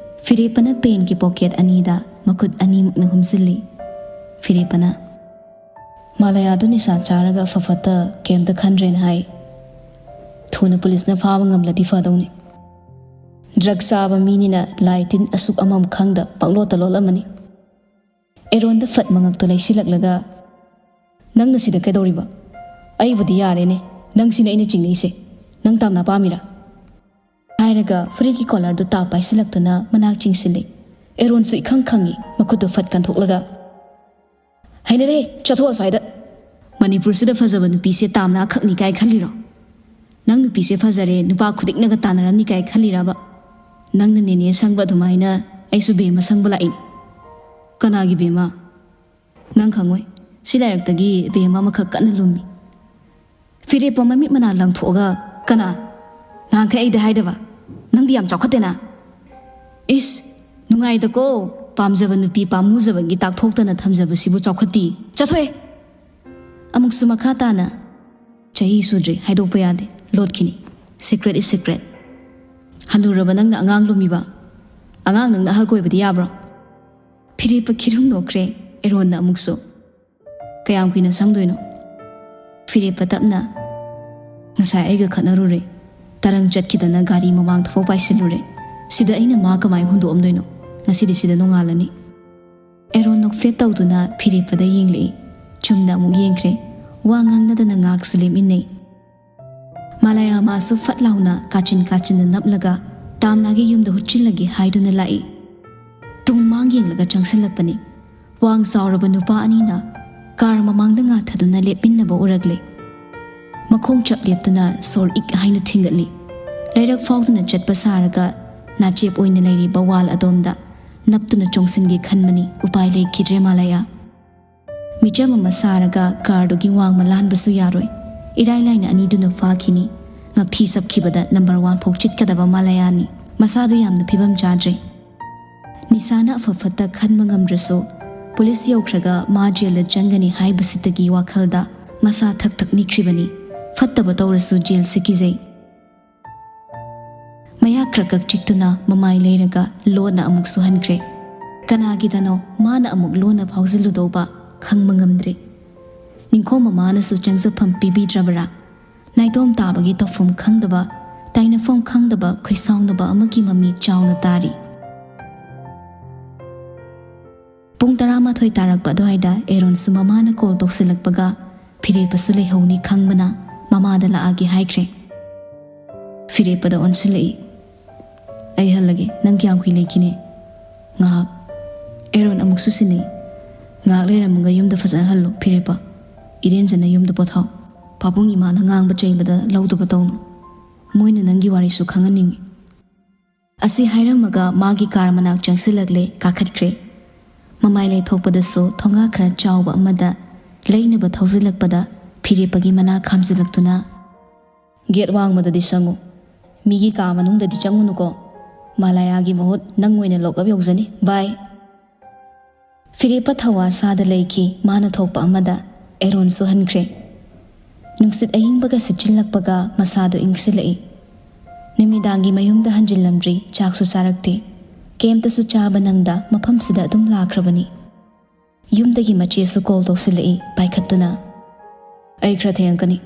ꯐꯤꯔꯦꯞꯄꯅ ꯄꯦꯟꯒꯤ ꯄꯣꯀꯦꯠ ꯑꯅꯤꯗ ꯃꯈꯨꯠ ꯑꯅꯤꯃꯛꯅ ꯍꯨꯝꯖꯤꯜꯂꯤ꯫ ꯐꯤꯔꯦꯞꯄꯅ, "ꯃꯥꯂꯌꯥꯗꯨ ꯅꯤꯁꯥ ꯆꯥꯔꯒ ꯐꯐꯠꯇ ꯀꯩꯝꯇ ꯈꯟꯗ꯭ꯔꯦꯅ ꯍꯥꯏ꯫ ꯊꯨꯅ ꯄꯨꯂꯤꯁꯅ ꯐꯥꯕ ꯉꯝꯂꯗꯤ ꯐꯗꯧꯅꯤ꯫ ꯗ꯭ꯔꯒ ꯆꯥꯕ ꯃꯤꯅꯤꯅ ꯂꯥꯏ ꯇꯤꯟ ꯑꯁꯨꯛ ꯑꯃꯝ ꯈꯪꯗ ꯄꯪꯂꯣꯠꯇ ꯂꯣꯠꯂꯝꯃꯅꯤ꯫ ꯑꯦꯔꯣꯟꯗ ꯐꯠ ꯃꯉꯛꯇꯣ ꯂꯩꯁꯤꯜꯂꯛꯂꯒ, "ꯅꯪꯅ ꯁꯤꯗ ꯀꯩꯗꯧꯔꯤꯕ? ꯑꯩꯕꯨꯗꯤ ꯌꯥꯔꯦꯅꯦ, ꯅꯪꯁꯤꯅ ꯑꯩꯅ ꯆꯤꯡꯅꯩꯁꯦ꯫ ꯅꯪ ꯇꯥꯝꯅꯥ ꯄꯥꯝꯃꯤꯔꯥ?" ꯍꯥꯏꯔꯒ ꯐꯨꯔꯤꯠꯀꯤ ꯀꯣꯂꯔꯗꯨ ꯇꯥ ꯄꯥꯏꯁꯤꯜꯂꯛꯇꯨꯅ ꯃꯅꯥꯛ ꯆꯤꯡꯁꯤꯜꯂꯦ꯫ ꯑꯦꯔꯣꯟꯁꯨ ꯏꯈꯪ ꯈꯪꯉꯤ, ꯃꯈꯨꯠꯇꯨ ꯐꯠ ꯀꯟꯊꯣꯛꯂꯒ, "ꯍꯩꯅꯗꯦ, ꯆꯠꯊꯣꯛꯑꯣ ꯑꯁ꯭ꯋꯥꯏꯗ꯫ ꯃꯅꯤꯄꯨꯔꯁꯤꯗ ꯐꯖꯕ ꯅꯨꯄꯤꯁꯦ ꯇꯥꯝꯅꯥ ꯈꯛꯅꯤ ꯀꯥꯏ ꯈꯜꯂꯤꯔꯣ? ꯅꯪ ꯅꯨꯄꯤꯁꯦ ꯐꯖꯔꯦ, ꯅꯨꯄꯥ ꯈꯨꯗꯤꯡꯅꯒ ꯇꯥꯟꯅꯔꯝꯅꯤ ꯀꯥꯏ ꯈꯜꯂꯤꯔꯕ? ꯅꯪꯅ ꯅꯦꯅꯦ ꯁꯪꯕ ꯑꯗꯨꯃꯥꯏꯅ ꯑꯩꯁꯨ ꯕꯦꯝꯃ ꯁꯪꯕ ꯂꯥꯛꯏꯅꯤ꯫" "ꯀꯅꯥꯒꯤ ꯕꯦꯝꯃ?" "ꯅꯪ ꯈꯪꯉꯣꯏ꯫ ꯁꯤ ꯂꯥꯏꯔꯛꯇꯒꯤ ꯕꯦꯝꯃ ꯑꯃꯈꯛ ꯀꯟꯅ ꯂꯨꯝꯃꯤ꯫" ꯐꯤꯔꯦꯞꯄ ꯃꯃꯤꯠ ꯃꯅꯥ ꯂꯪꯊꯣꯛꯑꯒ, "ꯀꯅꯥ? ꯅꯍꯥꯟꯈꯩ ꯑꯩꯗꯤ ꯍꯥꯏꯗꯕ꯫ ꯅꯪꯗꯤ ꯌꯥꯝ ꯆꯥꯎꯈꯠꯇꯦꯅ꯫" "ꯏꯁ, ꯅꯨꯡꯉꯥꯏꯗꯀꯣ, ꯄꯥꯝꯖꯕ ꯅꯨꯄꯤ ꯄꯥꯝꯃꯨꯖꯕꯒꯤ ꯇꯥꯛꯊꯣꯛꯇꯅ ꯊꯝꯖꯕꯁꯤꯕꯨ ꯆꯥꯎꯈꯠꯇꯤ꯫ ꯆꯠꯊꯣꯛꯑꯦ!" ꯑꯃꯨꯛꯁꯨ ꯃꯈꯥ ꯇꯥꯅ, "ꯆꯍꯤ ꯁꯨꯗ꯭ꯔꯤ, ꯍꯥꯏꯗꯣꯛꯄ ꯌꯥꯗꯦ, ꯂꯣꯠꯈꯤꯅꯤ꯫ Secret is secret꯫ ꯍꯅꯨꯔꯕ ꯅꯪꯅ ꯑꯉꯥꯡ ꯂꯨꯝꯃꯤꯕ? ꯑꯉꯥꯡ ꯅꯪꯅ ꯑꯍꯜ ꯀꯣꯏꯕꯗꯤ ꯌꯥꯕ꯭ꯔꯣ?" ꯐꯤꯔꯦꯞꯄ ꯈꯤꯔꯨꯝ ꯅꯣꯛꯈ꯭ꯔꯦ꯫ ꯑꯦꯔꯣꯟꯅ ꯑꯃꯨꯛꯁꯨ, "ꯀꯌꯥꯝ ꯀꯨꯏꯅ ꯁꯪꯗꯣꯏꯅꯣ?" ꯐꯤꯔꯦꯞꯄ ꯇꯞꯅ, "ꯉꯁꯥꯏ ꯑꯩꯒ ꯈꯠꯅꯔꯨꯔꯦ꯫ ꯇꯔꯪ ꯆꯠꯈꯤꯗꯅ ꯒꯥꯔꯤ ꯃꯃꯥꯡꯗꯐꯥꯎ ꯄꯥꯏꯁꯤꯜꯂꯨꯔꯦ꯫ ꯁꯤꯗ ꯑꯩꯅ ꯃꯥ ꯀꯃꯥꯏ ꯍꯨꯟꯗꯣꯛꯑꯝꯗꯣꯏꯅꯣ? ꯉꯁꯤꯗꯤ ꯁꯤꯗ ꯅꯣꯡꯉꯥꯜꯂꯅꯤ꯫" ꯑꯦꯔꯣꯟ ꯅꯣꯛꯐꯦꯠ ꯇꯧꯗꯨꯅ ꯐꯤꯔꯦꯞꯄꯗ ꯌꯦꯡꯂꯛꯏ꯫ ꯆꯨꯝꯅ ꯑꯃꯨꯛ ꯌꯦꯡꯈ꯭ꯔꯦ꯫ ꯋꯥ ꯉꯥꯡꯅꯗꯅ ꯉꯥꯏꯍꯥꯛꯁꯨ ꯂꯦꯞꯃꯤꯟꯅꯩ꯫ ꯃꯥꯂꯥꯌꯥ ꯃꯥꯁꯨ ꯐꯠ ꯂꯥꯎꯅ ꯀꯥꯆꯤꯟ ꯀꯥꯆꯤꯟꯗ ꯅꯞꯂꯒ ꯇꯥꯝꯅꯥꯒꯤ ꯌꯨꯝꯗ ꯍꯨꯠꯆꯤꯜꯂꯒꯦ ꯍꯥꯏꯗꯨꯅ ꯂꯥꯛꯏ꯫ ꯇꯨꯡ ꯃꯥꯡ ꯌꯦꯡꯂꯒ ꯆꯪꯁꯤꯜꯂꯛꯄꯅꯤ꯫ ꯋꯥꯡ ꯆꯥꯎꯔꯕ ꯅꯨꯄꯥ ꯑꯅꯤꯅ ꯀꯥꯔ ꯃꯃꯥꯡꯗ ꯉꯥꯊꯗꯨꯅ ꯂꯦꯞꯃꯤꯟꯅꯕ ꯎꯔꯛꯂꯦ꯫ ꯃꯈꯣꯡ ꯆꯞ ꯂꯦꯞꯇꯨꯅ ꯁꯣꯔ ꯏꯛ ꯍꯥꯏꯅ ꯊꯤꯡꯒꯠꯂꯤ꯫ ꯂꯩꯔꯛ ꯐꯥꯎꯗꯨꯅ ꯆꯠꯄ ꯁꯥꯔꯒ ꯅꯥꯆꯦꯞ ꯑꯣꯏꯅ ꯂꯩꯔꯤꯕ ꯋꯥꯜ ꯑꯗꯣꯝꯗ ꯅꯞꯇꯨꯅ ꯆꯣꯡꯁꯤꯟꯒꯦ ꯈꯟꯕꯅꯤ, ꯎꯄꯥꯏ ꯂꯩꯈꯤꯗ꯭ꯔꯦ ꯃꯥꯂꯥꯌꯥ꯫ ꯃꯤꯆꯝ ꯑꯃ ꯁꯥꯔꯒ ꯀꯥꯔꯗꯨꯒꯤ ꯋꯥꯡꯃ ꯂꯥꯟꯕꯁꯨ ꯌꯥꯔꯣꯏ꯫ ꯏꯔꯥꯏ ꯂꯥꯏꯅ ꯑꯅꯤꯗꯨꯅ ꯐꯥꯈꯤꯅꯤ꯫ ꯉꯛꯊꯤ ꯆꯞꯈꯤꯕꯗ ꯅꯝꯕꯔ ꯋꯥꯟ ꯐꯥꯎ ꯆꯤꯠꯀꯗꯕ ꯃꯥꯂꯥꯌꯥꯅꯤ꯫ ꯃꯁꯥꯗꯨ ꯌꯥꯝꯅ ꯐꯤꯕꯝ ꯆꯥꯗ꯭ꯔꯦ꯫ ꯅꯤꯁꯥꯅ ꯑꯐ ꯐꯠꯇ ꯈꯟꯕ ꯉꯝꯗ꯭ꯔꯁꯨ, ꯄꯨꯂꯤꯁ ꯌꯧꯈ꯭ꯔꯒ ꯃꯥ ꯖꯦꯜꯗ ꯆꯪꯒꯅꯤ ꯍꯥꯏꯕꯁꯤꯗꯒꯤ ꯋꯥꯈꯜꯗ ꯃꯁꯥ ꯊꯛ ꯊꯛ ꯅꯤꯛꯈ꯭ꯔꯤꯕꯅꯤ꯫ ꯐꯠꯇꯕ ꯇꯧꯔꯁꯨ ꯖꯦꯜꯁꯤ ꯀꯤꯖꯩ꯫ ꯃꯌꯥ ꯈ꯭ꯔꯛ ꯈ꯭ꯔꯛ ꯆꯤꯛꯇꯨꯅ ꯃꯃꯥꯏ ꯂꯩꯔꯒ ꯂꯣꯟꯅ ꯑꯃꯨꯛꯁꯨ ꯍꯟꯈ꯭ꯔꯦ꯫ ꯀꯅꯥꯒꯤꯗꯅꯣ ꯃꯥꯅ ꯑꯃꯨꯛ ꯂꯣꯟꯅ ꯐꯥꯎꯖꯤꯜꯂꯨꯗꯧꯕ ꯈꯪꯕ ꯉꯝꯗ꯭ꯔꯦ꯫ ꯅꯤꯡꯈꯣ ꯃꯃꯥꯅꯁꯨ ꯆꯪꯖꯐꯝ ꯄꯤꯕꯤꯗ꯭ꯔꯕꯔꯥ? ꯅꯥꯏꯇꯣꯝ ꯇꯥꯕꯒꯤ ꯇꯧꯐꯝ ꯈꯪꯗꯕ, ꯇꯥꯏꯅꯐꯝ ꯈꯪꯗꯕ ꯈꯣꯏꯁꯥꯎꯅꯕ ꯑꯃꯒꯤ ꯃꯃꯤ ꯆꯥꯎꯅ ꯇꯥꯔꯤ꯫ ꯄꯨꯡ ꯇꯔꯥꯃꯥꯊꯣꯏ ꯇꯥꯔꯛꯄ ꯑꯗꯨꯋꯥꯏꯗ ꯑꯦꯔꯣꯟꯁꯨ ꯃꯃꯥꯅ ꯀꯣꯜ ꯇꯧꯁꯤꯜꯂꯛꯄꯒ ꯐꯤꯔꯦꯞꯄꯁꯨ ꯂꯩꯍꯧꯅꯤ ꯈꯪꯕꯅ ꯃꯃꯥꯗ ꯂꯥꯛꯑꯒꯦ ꯍꯥꯏꯈ꯭ꯔꯦ꯫ ꯐꯤꯔꯦꯞꯄꯗ ꯑꯣꯟꯁꯤꯜꯂꯛꯏ꯫ "ꯑꯩ ꯍꯜꯂꯒꯦ, ꯅꯪ ꯀꯌꯥꯝ ꯀꯨꯏ ꯂꯩꯈꯤꯅꯤ?" "ꯉꯥꯏꯍꯥꯛ꯫" ꯑꯦꯔꯣꯟ ꯑꯃꯨꯛꯁꯨ ꯁꯤꯟꯅꯩ꯫ "ꯉꯥꯏꯍꯥꯛ ꯂꯩꯔꯝꯃꯒ ꯌꯨꯝꯗ ꯐꯖꯅ ꯍꯜꯂꯨ ꯐꯤꯔꯦꯞꯄ꯫ ꯏꯔꯦꯟꯖꯅ ꯌꯨꯝꯗ ꯄꯣꯊꯥꯎ꯫ ꯄꯥꯕꯨꯡ ꯏꯃꯥꯅ ꯉꯥꯡꯕ ꯆꯩꯕꯗ ꯂꯧꯗꯕ ꯇꯧꯅꯨ꯫ ꯃꯣꯏꯅ ꯅꯪꯒꯤ ꯋꯥꯔꯤꯁꯨ ꯈꯪꯍꯟꯅꯤꯡꯉꯤ꯫" ꯑꯁꯤ ꯍꯥꯏꯔꯝꯃꯒ ꯃꯥꯒꯤ ꯀꯥꯔ ꯃꯅꯥꯛ ꯆꯪꯁꯤꯜꯂꯛꯂꯦ, ꯀꯥꯈꯠꯈ꯭ꯔꯦ꯫ ꯃꯃꯥꯏ ꯂꯩꯊꯣꯛꯄꯗꯁꯨ ꯊꯣꯡꯒꯥ ꯈꯔ ꯆꯥꯎꯕ ꯑꯃꯗ ꯂꯩꯅꯕ ꯊꯧꯖꯤꯜꯂꯛꯄꯗ ꯐꯤꯔꯦꯞꯄꯒꯤ ꯃꯅꯥ ꯈꯥꯝꯖꯤꯜꯂꯛꯇꯨꯅ, "ꯒꯦꯠ ꯋꯥꯡꯃꯗꯗꯤ ꯆꯪꯉꯨ꯫ ꯃꯤꯒꯤ ꯀꯥ ꯃꯅꯨꯡꯗꯗꯤ ꯆꯪꯉꯨꯅꯨꯀꯣ꯫ ꯃꯥꯂꯥꯌꯥꯒꯤ ꯃꯍꯨꯠ ꯅꯪ ꯑꯣꯏꯅ ꯂꯣꯛꯑꯞ ꯌꯧꯖꯅꯤ꯫ ꯕꯥꯏ꯫" ꯐꯤꯔꯦꯞꯄ ꯊꯋꯥ ꯁꯥꯗ ꯂꯩꯈꯤ꯫ ꯃꯥꯅ ꯊꯣꯛꯄ ꯑꯃꯗ ꯑꯦꯔꯣꯟꯁꯨ ꯍꯟꯈ꯭ꯔꯦ꯫ ꯅꯨꯡꯁꯤꯠ ꯑꯏꯪꯕꯒ ꯁꯤꯠꯆꯤꯜꯂꯛꯄꯒ ꯃꯁꯥꯗꯣ ꯏꯪꯁꯤꯜꯂꯛꯏ꯫ ꯅꯨꯃꯤꯗꯥꯡꯒꯤ ꯃꯌꯨꯝꯗ ꯍꯟꯖꯤꯜꯂꯝꯗ꯭ꯔꯤ, ꯆꯥꯛꯁꯨ ꯆꯥꯔꯛꯇꯦ꯫ ꯀꯩꯝꯇꯁꯨ ꯆꯥꯕ ꯅꯪꯗ ꯃꯐꯝꯁꯤꯗ ꯑꯗꯨꯝ ꯂꯥꯛꯈ꯭ꯔꯕꯅꯤ꯫ ꯌꯨꯝꯗꯒꯤ ꯃꯆꯦꯁꯨ ꯀꯣꯜ ꯇꯧꯁꯤꯜꯂꯛꯏ, ꯄꯥꯏꯈꯠꯇꯨꯅ꯫ "ꯑꯩ ꯈꯔ ꯊꯦꯡꯉꯛꯀꯅꯤ꯫"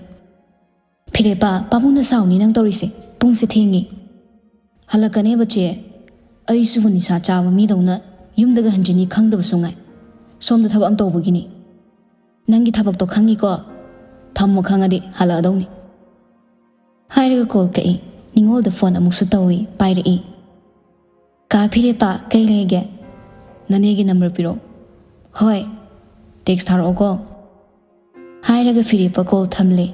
"ꯐꯤꯔꯦꯞꯄ, ꯄꯥꯕꯨꯡꯅ ꯁꯥꯎꯅꯤ ꯅꯪ ꯇꯧꯔꯤꯁꯦ꯫ ꯄꯨꯡꯁꯦ ꯊꯦꯡꯉꯤ꯫" "ꯍꯜꯂꯛꯀꯅꯦꯕ ꯆꯦ꯫ ꯑꯩꯁꯤꯕꯨ ꯅꯤꯁꯥ ꯆꯥꯕ ꯃꯤꯗꯧꯅ ꯌꯨꯝꯗꯒ ꯍꯟꯖꯤꯟꯅꯤ ꯈꯪꯗꯕꯁꯨ ꯉꯥꯏ꯫ ꯁꯣꯝꯗ ꯊꯕꯛ ꯑꯃ ꯇꯧꯕꯒꯤꯅꯤ꯫ ꯅꯪꯒꯤ ꯊꯕꯛꯇꯣ ꯈꯪꯉꯤꯀꯣ꯫ ꯊꯝꯃꯣ ꯈꯪꯉꯗꯤ ꯍꯜꯂꯛꯑꯗꯧꯅꯤ꯫" ꯍꯥꯏꯔꯒ ꯀꯣꯜ ꯀꯛꯏ꯫ ꯅꯤꯉꯣꯜꯗ ꯐꯣꯟ ꯑꯃꯨꯛꯁꯨ ꯇꯧꯏ, ꯄꯥꯏꯔꯛꯏ꯫ "ꯀꯥ ꯐꯤꯔꯦꯞꯄ, ꯀꯩ ꯂꯩꯔꯒꯦ?" "ꯅꯅꯦꯒꯤ ꯅꯝꯕꯔ ꯄꯤꯔꯛꯑꯣ꯫" "ꯍꯣꯏ꯫" "ꯇꯦꯛꯁ ꯊꯥꯔꯛꯑꯣꯀꯣ꯫" ꯍꯥꯏꯔꯒ ꯐꯤꯔꯦꯞꯄ ꯀꯣꯜ ꯊꯝꯂꯦ꯫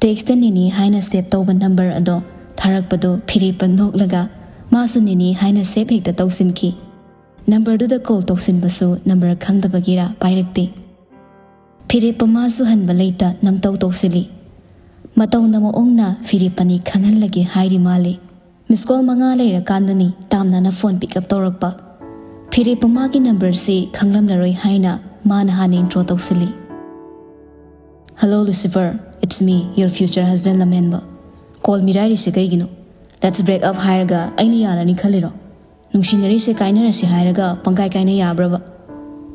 ꯇꯦꯛꯁꯇ ꯅꯦꯅꯦ ꯍꯥꯏꯅ ꯁꯦꯞ ꯇꯧꯕ ꯅꯝꯕꯔ ꯑꯗꯣ ꯊꯥꯔꯛꯄꯗꯣ ꯐꯤꯔꯦꯞꯄ ꯅꯣꯛꯂꯒ ꯃꯥꯁꯨ ꯅꯦꯅꯦ ꯍꯥꯏꯅ ꯁꯦꯞ ꯍꯦꯛꯇ ꯇꯧꯁꯤꯟꯈꯤ꯫ ꯅꯝꯕꯔꯗꯨꯗ ꯀꯣꯜ ꯇꯧꯁꯤꯟꯕꯁꯨ ꯅꯝꯕꯔ ꯈꯪꯗꯕꯒꯤꯔꯥ ꯄꯥꯏꯔꯛꯇꯦ꯫ ꯐꯤꯔꯦꯞꯄ ꯃꯥꯁꯨ ꯍꯟꯕ ꯂꯩꯇ ꯅꯝꯇꯧ ꯇꯧꯁꯤꯜꯂꯤ꯫ ꯃꯇꯧꯅ ꯃꯑꯣꯡꯅ ꯐꯤꯔꯦꯞꯄꯅꯤ ꯈꯪꯍꯜꯂꯒꯦ ꯍꯥꯏꯔꯤ ꯃꯥꯜꯂꯤ꯫ ꯃꯤꯁ ꯀꯣꯜ ꯃꯉꯥ ꯂꯩꯔꯀꯥꯟꯗꯅꯤ ꯇꯥꯝꯅꯅ ꯐꯣꯟ ꯄꯤꯛ ꯑꯞ ꯇꯧꯔꯛꯄ꯫ ꯐꯤꯔꯦꯞꯄ ꯃꯥꯒꯤ ꯅꯝꯕꯔꯁꯤ ꯈꯪꯂꯝꯂꯔꯣꯏ ꯍꯥꯏꯅ ꯃꯥꯅ ꯍꯥꯟꯅ ꯏꯟꯇ꯭ꯔꯣ ꯇꯧꯁꯤꯜꯂꯤ꯫ "Hello Lucifer, it's me, your future husband ꯂꯝꯍꯦꯟꯕ꯫ ꯀꯣꯜ ꯃꯤꯔꯥꯏꯔꯤꯁꯦ ꯀꯩꯒꯤꯅꯣ? Let's break up ꯍꯥꯏꯔꯒ ꯑꯩꯅ ꯌꯥꯔꯅꯤ ꯈꯜꯂꯤꯔꯣ? ꯅꯨꯡꯁꯤꯅꯔꯤꯁꯦ ꯀꯥꯏꯅꯔꯁꯤ ꯍꯥꯏꯔꯒ ꯄꯪꯀꯥꯏ ꯀꯥꯏꯅ ꯌꯥꯕ꯭ꯔꯕ?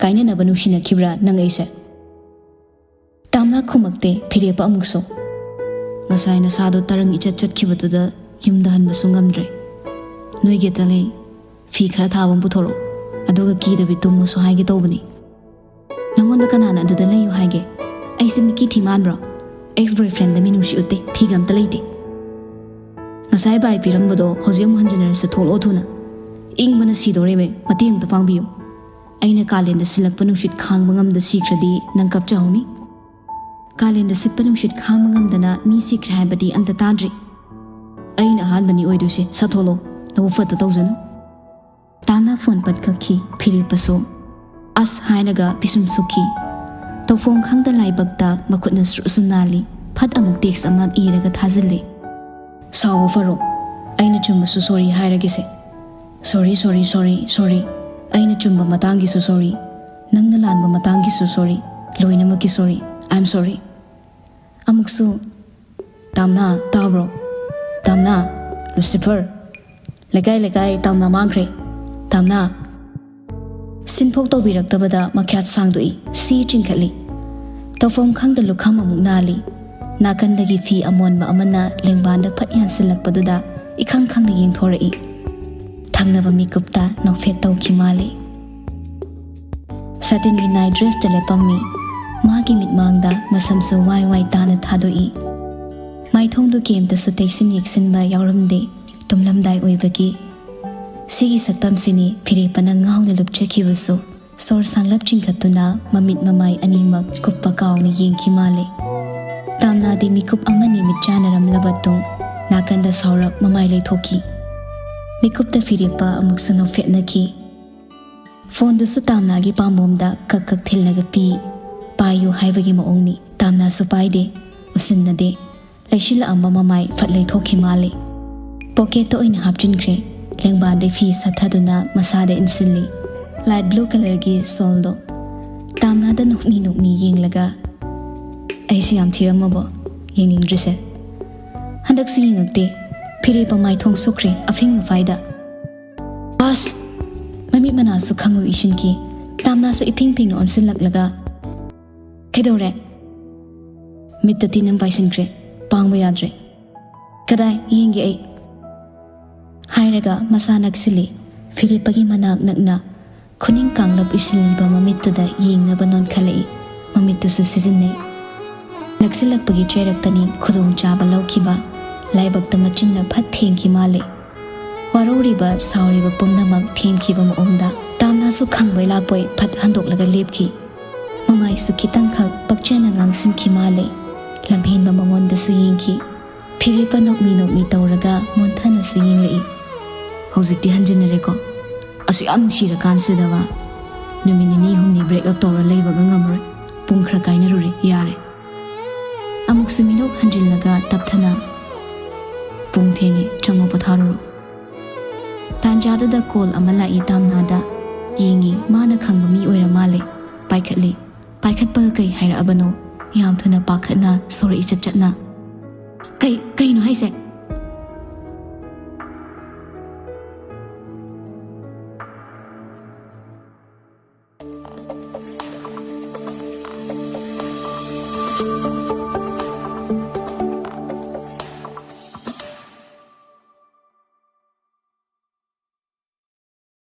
ꯀꯥꯏꯅꯅꯕ ꯅꯨꯡꯁꯤꯅꯈꯤꯕ꯭ꯔꯥ ꯅꯪ ꯑꯩꯁꯦ?" ꯇꯥꯝꯅ ꯈꯨꯝꯃꯛꯇꯦ ꯐꯤꯔꯦꯞꯄ ꯑꯃꯨꯛꯁꯨ꯫ ꯉꯁꯥꯏ ꯅꯁꯥꯗꯣ ꯇꯔꯪ ꯏꯆꯠ ꯆꯠꯈꯤꯕꯗꯨꯗ ꯌꯨꯝꯗ ꯍꯟꯕꯁꯨ ꯉꯝꯗ꯭ꯔꯦ꯫ ꯅꯣꯏꯒꯤꯗ ꯂꯩ, ꯐꯤ ꯈꯔ ꯊꯥꯕ ꯑꯃ ꯄꯨꯊꯣꯔꯛꯑꯣ, ꯑꯗꯨꯒ ꯀꯤꯗꯕꯤ ꯇꯨꯝꯃꯣꯁꯨ ꯍꯥꯏꯒꯦ ꯇꯧꯕꯅꯤ꯫ ꯅꯉꯣꯟꯗ ꯀꯅꯥꯅ ꯑꯗꯨꯗ ꯂꯩꯌꯨ ꯍꯥꯏꯒꯦ? ꯑꯩꯁꯦ ꯃꯤꯀꯤ ꯊꯤ ꯃꯥꯟꯕ꯭ꯔꯣ? ꯑꯦꯛꯁ ꯕꯣꯏꯐ꯭ꯔꯦꯟꯗ ꯃꯤꯅꯨꯡꯁꯤ ꯎꯠꯇꯦ, ꯐꯤꯒ ꯑꯝꯇ ꯂꯩꯇꯦ꯫ ꯉꯁꯥꯏ ꯕꯥꯏ ꯄꯤꯔꯝꯕꯗꯣ ꯍꯧꯖꯤꯛ ꯑꯃꯨꯛ ꯍꯟꯖꯤꯟꯅꯔꯁꯤ, ꯊꯣꯛꯂꯛꯑꯣ ꯊꯨꯅ꯫ ꯏꯪꯕꯅ ꯁꯤꯗꯣꯔꯦꯃꯦ, ꯃꯇꯦꯡ ꯑꯝꯇ ꯄꯥꯡꯕꯤꯌꯨ꯫ ꯑꯩꯅ ꯀꯥꯂꯦꯟꯗ ꯁꯤꯜꯂꯛꯄ ꯅꯨꯡꯁꯤꯠ ꯈꯥꯡꯕ ꯉꯝꯗ ꯁꯤꯈ꯭ꯔꯗꯤ ꯅꯪ ꯀꯞꯆꯍꯧꯅꯤ꯫ ꯀꯥꯂꯦꯟꯗ ꯁꯤꯠꯄ ꯅꯨꯡꯁꯤꯠ ꯈꯥꯡꯕ ꯉꯝꯗꯅ ꯃꯤ ꯁꯤꯈ꯭ꯔꯦ ꯍꯥꯏꯕꯗꯤ ꯑꯝꯇ ꯇꯥꯗ꯭ꯔꯤ꯫ ꯑꯩꯅ ꯑꯍꯥꯟꯕꯅꯤ ꯑꯣꯏꯗꯣꯏꯁꯦ, ꯁꯥꯊꯣꯂꯣ, ꯅꯕꯨ ꯐꯠꯇ ꯇꯧꯖꯅꯨ꯫ ꯇꯥꯅ ꯐꯣꯟ ꯄꯠ ꯀꯛꯈꯤ꯫ ꯐꯤꯔꯦꯞꯄꯁꯨ ꯑꯁ ꯍꯥꯏꯅꯒ ꯄꯤꯁꯨꯝ ꯁꯨꯛꯈꯤ꯫ ꯇꯧꯐꯝ ꯈꯪꯗ ꯂꯥꯏꯕꯛꯇ ꯃꯈꯨꯠꯅ ꯁ꯭ꯔꯨ ꯁ꯭ꯔꯨ ꯅꯥꯜꯂꯤ꯫ ꯐꯠ ꯑꯃꯨꯛ ꯇꯦꯛꯁ ꯑꯃ ꯏꯔꯒ ꯊꯥꯖꯤꯜꯂꯤ꯫ ꯁꯥꯎꯕ ꯐꯔꯣ, ꯑꯩꯅ ꯆꯨꯝꯕꯁꯨ ꯁꯣꯔꯤ ꯍꯥꯏꯔꯒꯦꯁꯦ꯫ ꯁꯣꯔꯤ, ꯁꯣꯔꯤ, ꯁꯣꯔꯤ, ꯁꯣꯔꯤ꯫ ꯑꯩꯅ ꯆꯨꯝꯕ ꯃꯇꯥꯡꯒꯤꯁꯨ ꯁꯣꯔꯤ, ꯅꯪꯅ ꯂꯥꯟꯕ ꯃꯇꯥꯡꯒꯤꯁꯨ ꯁꯣꯔꯤ, ꯂꯣꯏꯅꯃꯛꯀꯤ ꯁꯣꯔꯤ꯫ I am sorry꯫ ꯑꯃꯨꯛꯁꯨ ꯇꯥꯝꯅꯥ, ꯇꯥꯕ꯭ꯔꯣ? ꯇꯥꯝꯅꯥ, ꯂꯨꯁꯤꯐꯔ꯫ ꯂꯩꯀꯥꯏ ꯂꯩꯀꯥꯏ ꯇꯥꯝꯅꯥ ꯃꯥꯡꯈ꯭ꯔꯦ꯫ ꯇꯥꯝꯅꯥ꯫ ꯁꯤꯟꯐꯧ ꯇꯧꯕꯤꯔꯛꯇꯕꯗ ꯃꯈ꯭ꯌꯥꯠ ꯁꯥꯡꯗꯣꯛꯏ꯫ ꯁꯤ ꯆꯤꯡꯈꯠꯂꯤ꯫ ꯇꯧꯐꯝ ꯈꯪꯗ ꯂꯨꯈꯝ ꯑꯃꯨꯛ ꯅꯥꯜꯂꯤ꯫ ꯅꯥꯀꯟꯗꯒꯤ ꯐꯤ ꯑꯃꯣꯟꯕ ꯑꯃꯅ ꯂꯦꯡꯕꯥꯟꯗ ꯐꯠ ꯌꯥꯟꯁꯤꯜꯂꯛꯄꯗꯨꯗ ꯏꯈꯪ ꯈꯪꯅ ꯌꯦꯡꯊꯣꯔꯛꯏ꯫ ꯊꯪꯅꯕ ꯃꯤꯀꯨꯞꯇ ꯅꯣꯛꯐꯦꯠ ꯇꯧꯈꯤ ꯃꯥꯜꯂꯤ꯫ ꯁꯥꯇꯤꯟꯒꯤ ꯅꯥꯏꯠ ꯗ꯭ꯔꯦꯁꯇ ꯂꯦꯞꯄꯝꯃꯤ꯫ ꯃꯥꯒꯤ ꯃꯤꯠꯃꯥꯡꯗ ꯃꯁꯝꯁꯨ ꯋꯥꯏ ꯋꯥꯏ ꯇꯥꯅ ꯊꯥꯗꯣꯛꯏ꯫ ꯃꯥꯏꯊꯣꯡꯗꯨ ꯀꯦꯝꯇꯁꯨ ꯇꯩꯁꯤꯟ ꯌꯦꯛꯁꯤꯟꯕ ꯌꯥꯎꯔꯝꯗꯦ꯫ ꯇꯨꯝꯂꯝꯗꯥꯏ ꯑꯣꯏꯕꯒꯤ꯫ ꯁꯤꯒꯤ ꯁꯛꯇꯝꯁꯤꯅꯤ ꯐꯤꯔꯦꯞꯄꯅ ꯉꯥꯎꯅ ꯂꯨꯞꯆꯈꯤꯕꯁꯨ꯫ ꯁꯣꯔ ꯁꯥꯡꯂꯞ ꯆꯤꯡꯈꯠꯇꯨꯅ ꯃꯃꯤꯠ ꯃꯃꯥꯏ ꯑꯅꯤꯃꯛ ꯀꯨꯞꯄ ꯀꯥꯎꯅ ꯌꯦꯡꯈꯤ ꯃꯥꯜꯂꯦ꯫ ꯇꯥꯝꯅꯥꯗꯤ ꯃꯤꯀꯨꯞ ꯑꯃꯅꯤ ꯃꯤꯠ ꯆꯥꯟꯅꯔꯝꯂꯕ ꯇꯨꯡ ꯅꯥꯀꯟꯗ ꯁꯥꯎꯔꯞ ꯃꯃꯥꯏ ꯂꯩꯊꯣꯛꯈꯤ꯫ ꯃꯤꯀꯨꯞꯇ ꯐꯤꯔꯦꯞꯄ ꯑꯃꯨꯛꯁꯨ ꯅꯣꯛꯐꯦꯠꯅꯈꯤ꯫ ꯐꯣꯟꯗꯨꯁꯨ ꯇꯥꯝꯅꯥꯒꯤ ꯄꯥꯝꯕꯣꯝꯗ ꯀꯛ ꯀꯛ ꯊꯤꯜꯂꯒ ꯄꯤ꯫ ꯄꯥꯏꯌꯨ ꯍꯥꯏꯕꯒꯤ ꯃꯑꯣꯡꯅꯤ꯫ ꯇꯥꯝꯅꯥꯁꯨ ꯄꯥꯏꯗꯦ, ꯎꯁꯤꯟꯅꯗꯦ꯫ ꯂꯩꯁꯤꯜꯂꯛꯑꯝꯕ ꯃꯃꯥꯏ ꯐꯠ ꯂꯩꯊꯣꯛꯈꯤ ꯃꯥꯜꯂꯤ꯫ ꯄꯣꯀꯦꯠꯇ ꯑꯣꯏꯅ ꯍꯥꯞꯆꯤꯟꯈ꯭ꯔꯦ꯫ ꯂꯦꯡꯕꯥꯟꯗꯩ ꯐꯤ ꯁꯠꯊꯗꯨꯅ ꯃꯁꯥꯗ ꯏꯟꯁꯤꯜꯂꯤ꯫ Light blue ꯀꯂꯔꯒꯤ ꯁꯣꯜꯗꯣ꯫ ꯇꯥꯝꯅꯥꯗ ꯅꯣꯛꯃꯤ ꯅꯣꯛꯃꯤ ꯌꯦꯡꯂꯒ, "ꯑꯩꯁꯤ ꯌꯥꯝ ꯊꯤꯔꯝꯃꯕꯣ? ꯌꯦꯡꯅꯤꯡꯗ꯭ꯔꯤꯁꯦ?" "ꯍꯟꯗꯛꯁꯨ ꯌꯦꯡꯉꯛꯇꯦ꯫ ꯐꯤꯔꯦꯞꯄ ꯃꯥꯏꯊꯣꯡ ꯁꯨꯛꯈ꯭ꯔꯦ ꯑꯐꯤꯡ ꯑꯐꯥꯏꯗ꯫ ꯑꯁ!" ꯃꯃꯤꯠ ꯃꯅꯥꯁꯨ ꯈꯪꯎ ꯏꯁꯤꯟꯈꯤ꯫ ꯇꯥꯝꯅꯥꯁꯨ ꯏꯐꯤꯡ ꯐꯤꯡꯅ ꯑꯣꯟꯁꯤꯜꯂꯛꯂꯒ, "ꯀꯩꯗꯧꯔꯦ?" ꯃꯤꯠꯇ ꯇꯤꯟ ꯑꯃ ꯄꯥꯏꯁꯤꯟꯈ꯭ꯔꯦ꯫ ꯈꯥꯡꯕ ꯌꯥꯗ꯭ꯔꯦ꯫ "ꯀꯗꯥꯏ ꯌꯦꯡꯒꯦ ꯑꯩ?" ꯍꯥꯏꯔꯒ ꯃꯁꯥ ꯅꯛꯁꯤꯜꯂꯤ꯫ ꯐꯤꯔꯦꯞꯄꯒꯤ ꯃꯅꯥꯛ ꯅꯛꯅ ꯈꯨꯅꯤꯡ ꯀꯥꯡꯂꯞ ꯏꯁꯤꯜꯂꯤꯕ ꯃꯃꯤꯠꯇꯨꯗ ꯌꯦꯡꯅꯕ ꯅꯣꯟꯈꯠꯂꯛꯏ꯫ ꯃꯃꯤꯠꯇꯨꯁꯨ ꯁꯤꯖꯤꯟꯅꯩ꯫ ꯅꯛꯁꯤꯜꯂꯛꯄꯒꯤ ꯆꯩꯔꯛꯇꯅꯤ ꯈꯨꯗꯣꯡꯆꯥꯕ ꯂꯧꯈꯤꯕ꯫ ꯂꯥꯏꯕꯛꯇ ꯃꯆꯤꯟꯅ ꯐꯠ ꯊꯦꯡꯈꯤ ꯃꯥꯜꯂꯦ꯫ ꯋꯥꯔꯧꯔꯤꯕ, ꯁꯥꯎꯔꯤꯕ ꯄꯨꯝꯅꯃꯛ ꯊꯦꯝꯈꯤꯕ ꯃꯑꯣꯡꯗ ꯇꯥꯝꯅꯥꯁꯨ ꯈꯪꯕꯣꯏ ꯂꯥꯛꯄꯣꯏ ꯐꯠ ꯍꯟꯗꯣꯛꯂꯒ ꯂꯦꯞꯈꯤ꯫ ꯃꯃꯥꯏꯁꯨ ꯈꯤꯇꯪꯈꯛ ꯄꯛꯆꯅ ꯉꯥꯡꯁꯤꯟꯈꯤ ꯃꯥꯜꯂꯦ꯫ ꯂꯝꯍꯦꯟꯕ ꯃꯉꯣꯟꯗꯁꯨ ꯌꯦꯡꯈꯤ꯫ ꯐꯤꯔꯦꯞꯄ ꯅꯣꯛꯃꯤ ꯅꯣꯛꯃꯤ ꯇꯧꯔꯒ ꯃꯣꯟꯊꯅꯁꯨ ꯌꯦꯡꯂꯛꯏ꯫ "ꯍꯧꯖꯤꯛꯇꯤ ꯍꯟꯖꯤꯟꯅꯔꯦꯀꯣ? ꯑꯁꯨꯛ ꯌꯥꯝ ꯅꯨꯡꯁꯤꯔꯀꯥꯟꯁꯤꯗꯕ꯫ ꯅꯨꯃꯤꯠ ꯅꯤꯅꯤ ꯍꯨꯝꯅꯤ break up ꯇꯧꯔ ꯂꯩꯕꯒ ꯉꯝꯃꯔꯣꯏ꯫ ꯄꯨꯡ ꯈꯔ ꯀꯥꯏꯅꯔꯨꯔꯦ, ꯌꯥꯔꯦ꯫" ꯑꯃꯨꯛꯁꯨ ꯃꯤꯅꯣꯛ ꯍꯟꯖꯤꯜꯂꯒ ꯇꯞꯊꯅ, "ꯄꯨꯡ ꯊꯦꯡꯉꯦ, ꯆꯪꯉꯣ ꯄꯣꯊꯥꯔꯨꯔꯣ꯫" ꯇꯥꯟꯖꯥꯗꯨꯗ call ꯑꯃ ꯂꯥꯛꯏ ꯇꯥꯝꯅꯥꯗ꯫ ꯌꯦꯡꯉꯤ, ꯃꯥꯅ ꯈꯪꯕ ꯃꯤ ꯑꯣꯏꯔ ꯃꯥꯜꯂꯦ꯫ ꯄꯥꯏꯈꯠꯂꯤ꯫ ꯄꯥꯏꯈꯠꯄꯒ ꯀꯩ ꯍꯥꯏꯔꯛꯑꯕꯅꯣ? ꯌꯥꯝ ꯊꯨꯅ ꯄꯥꯈꯠꯅ ꯁꯣꯔꯛꯏ ꯆꯠ ꯆꯠꯅ꯫ "ꯀꯩ, ꯀꯩꯅꯣ ꯍꯥꯏꯁꯦ?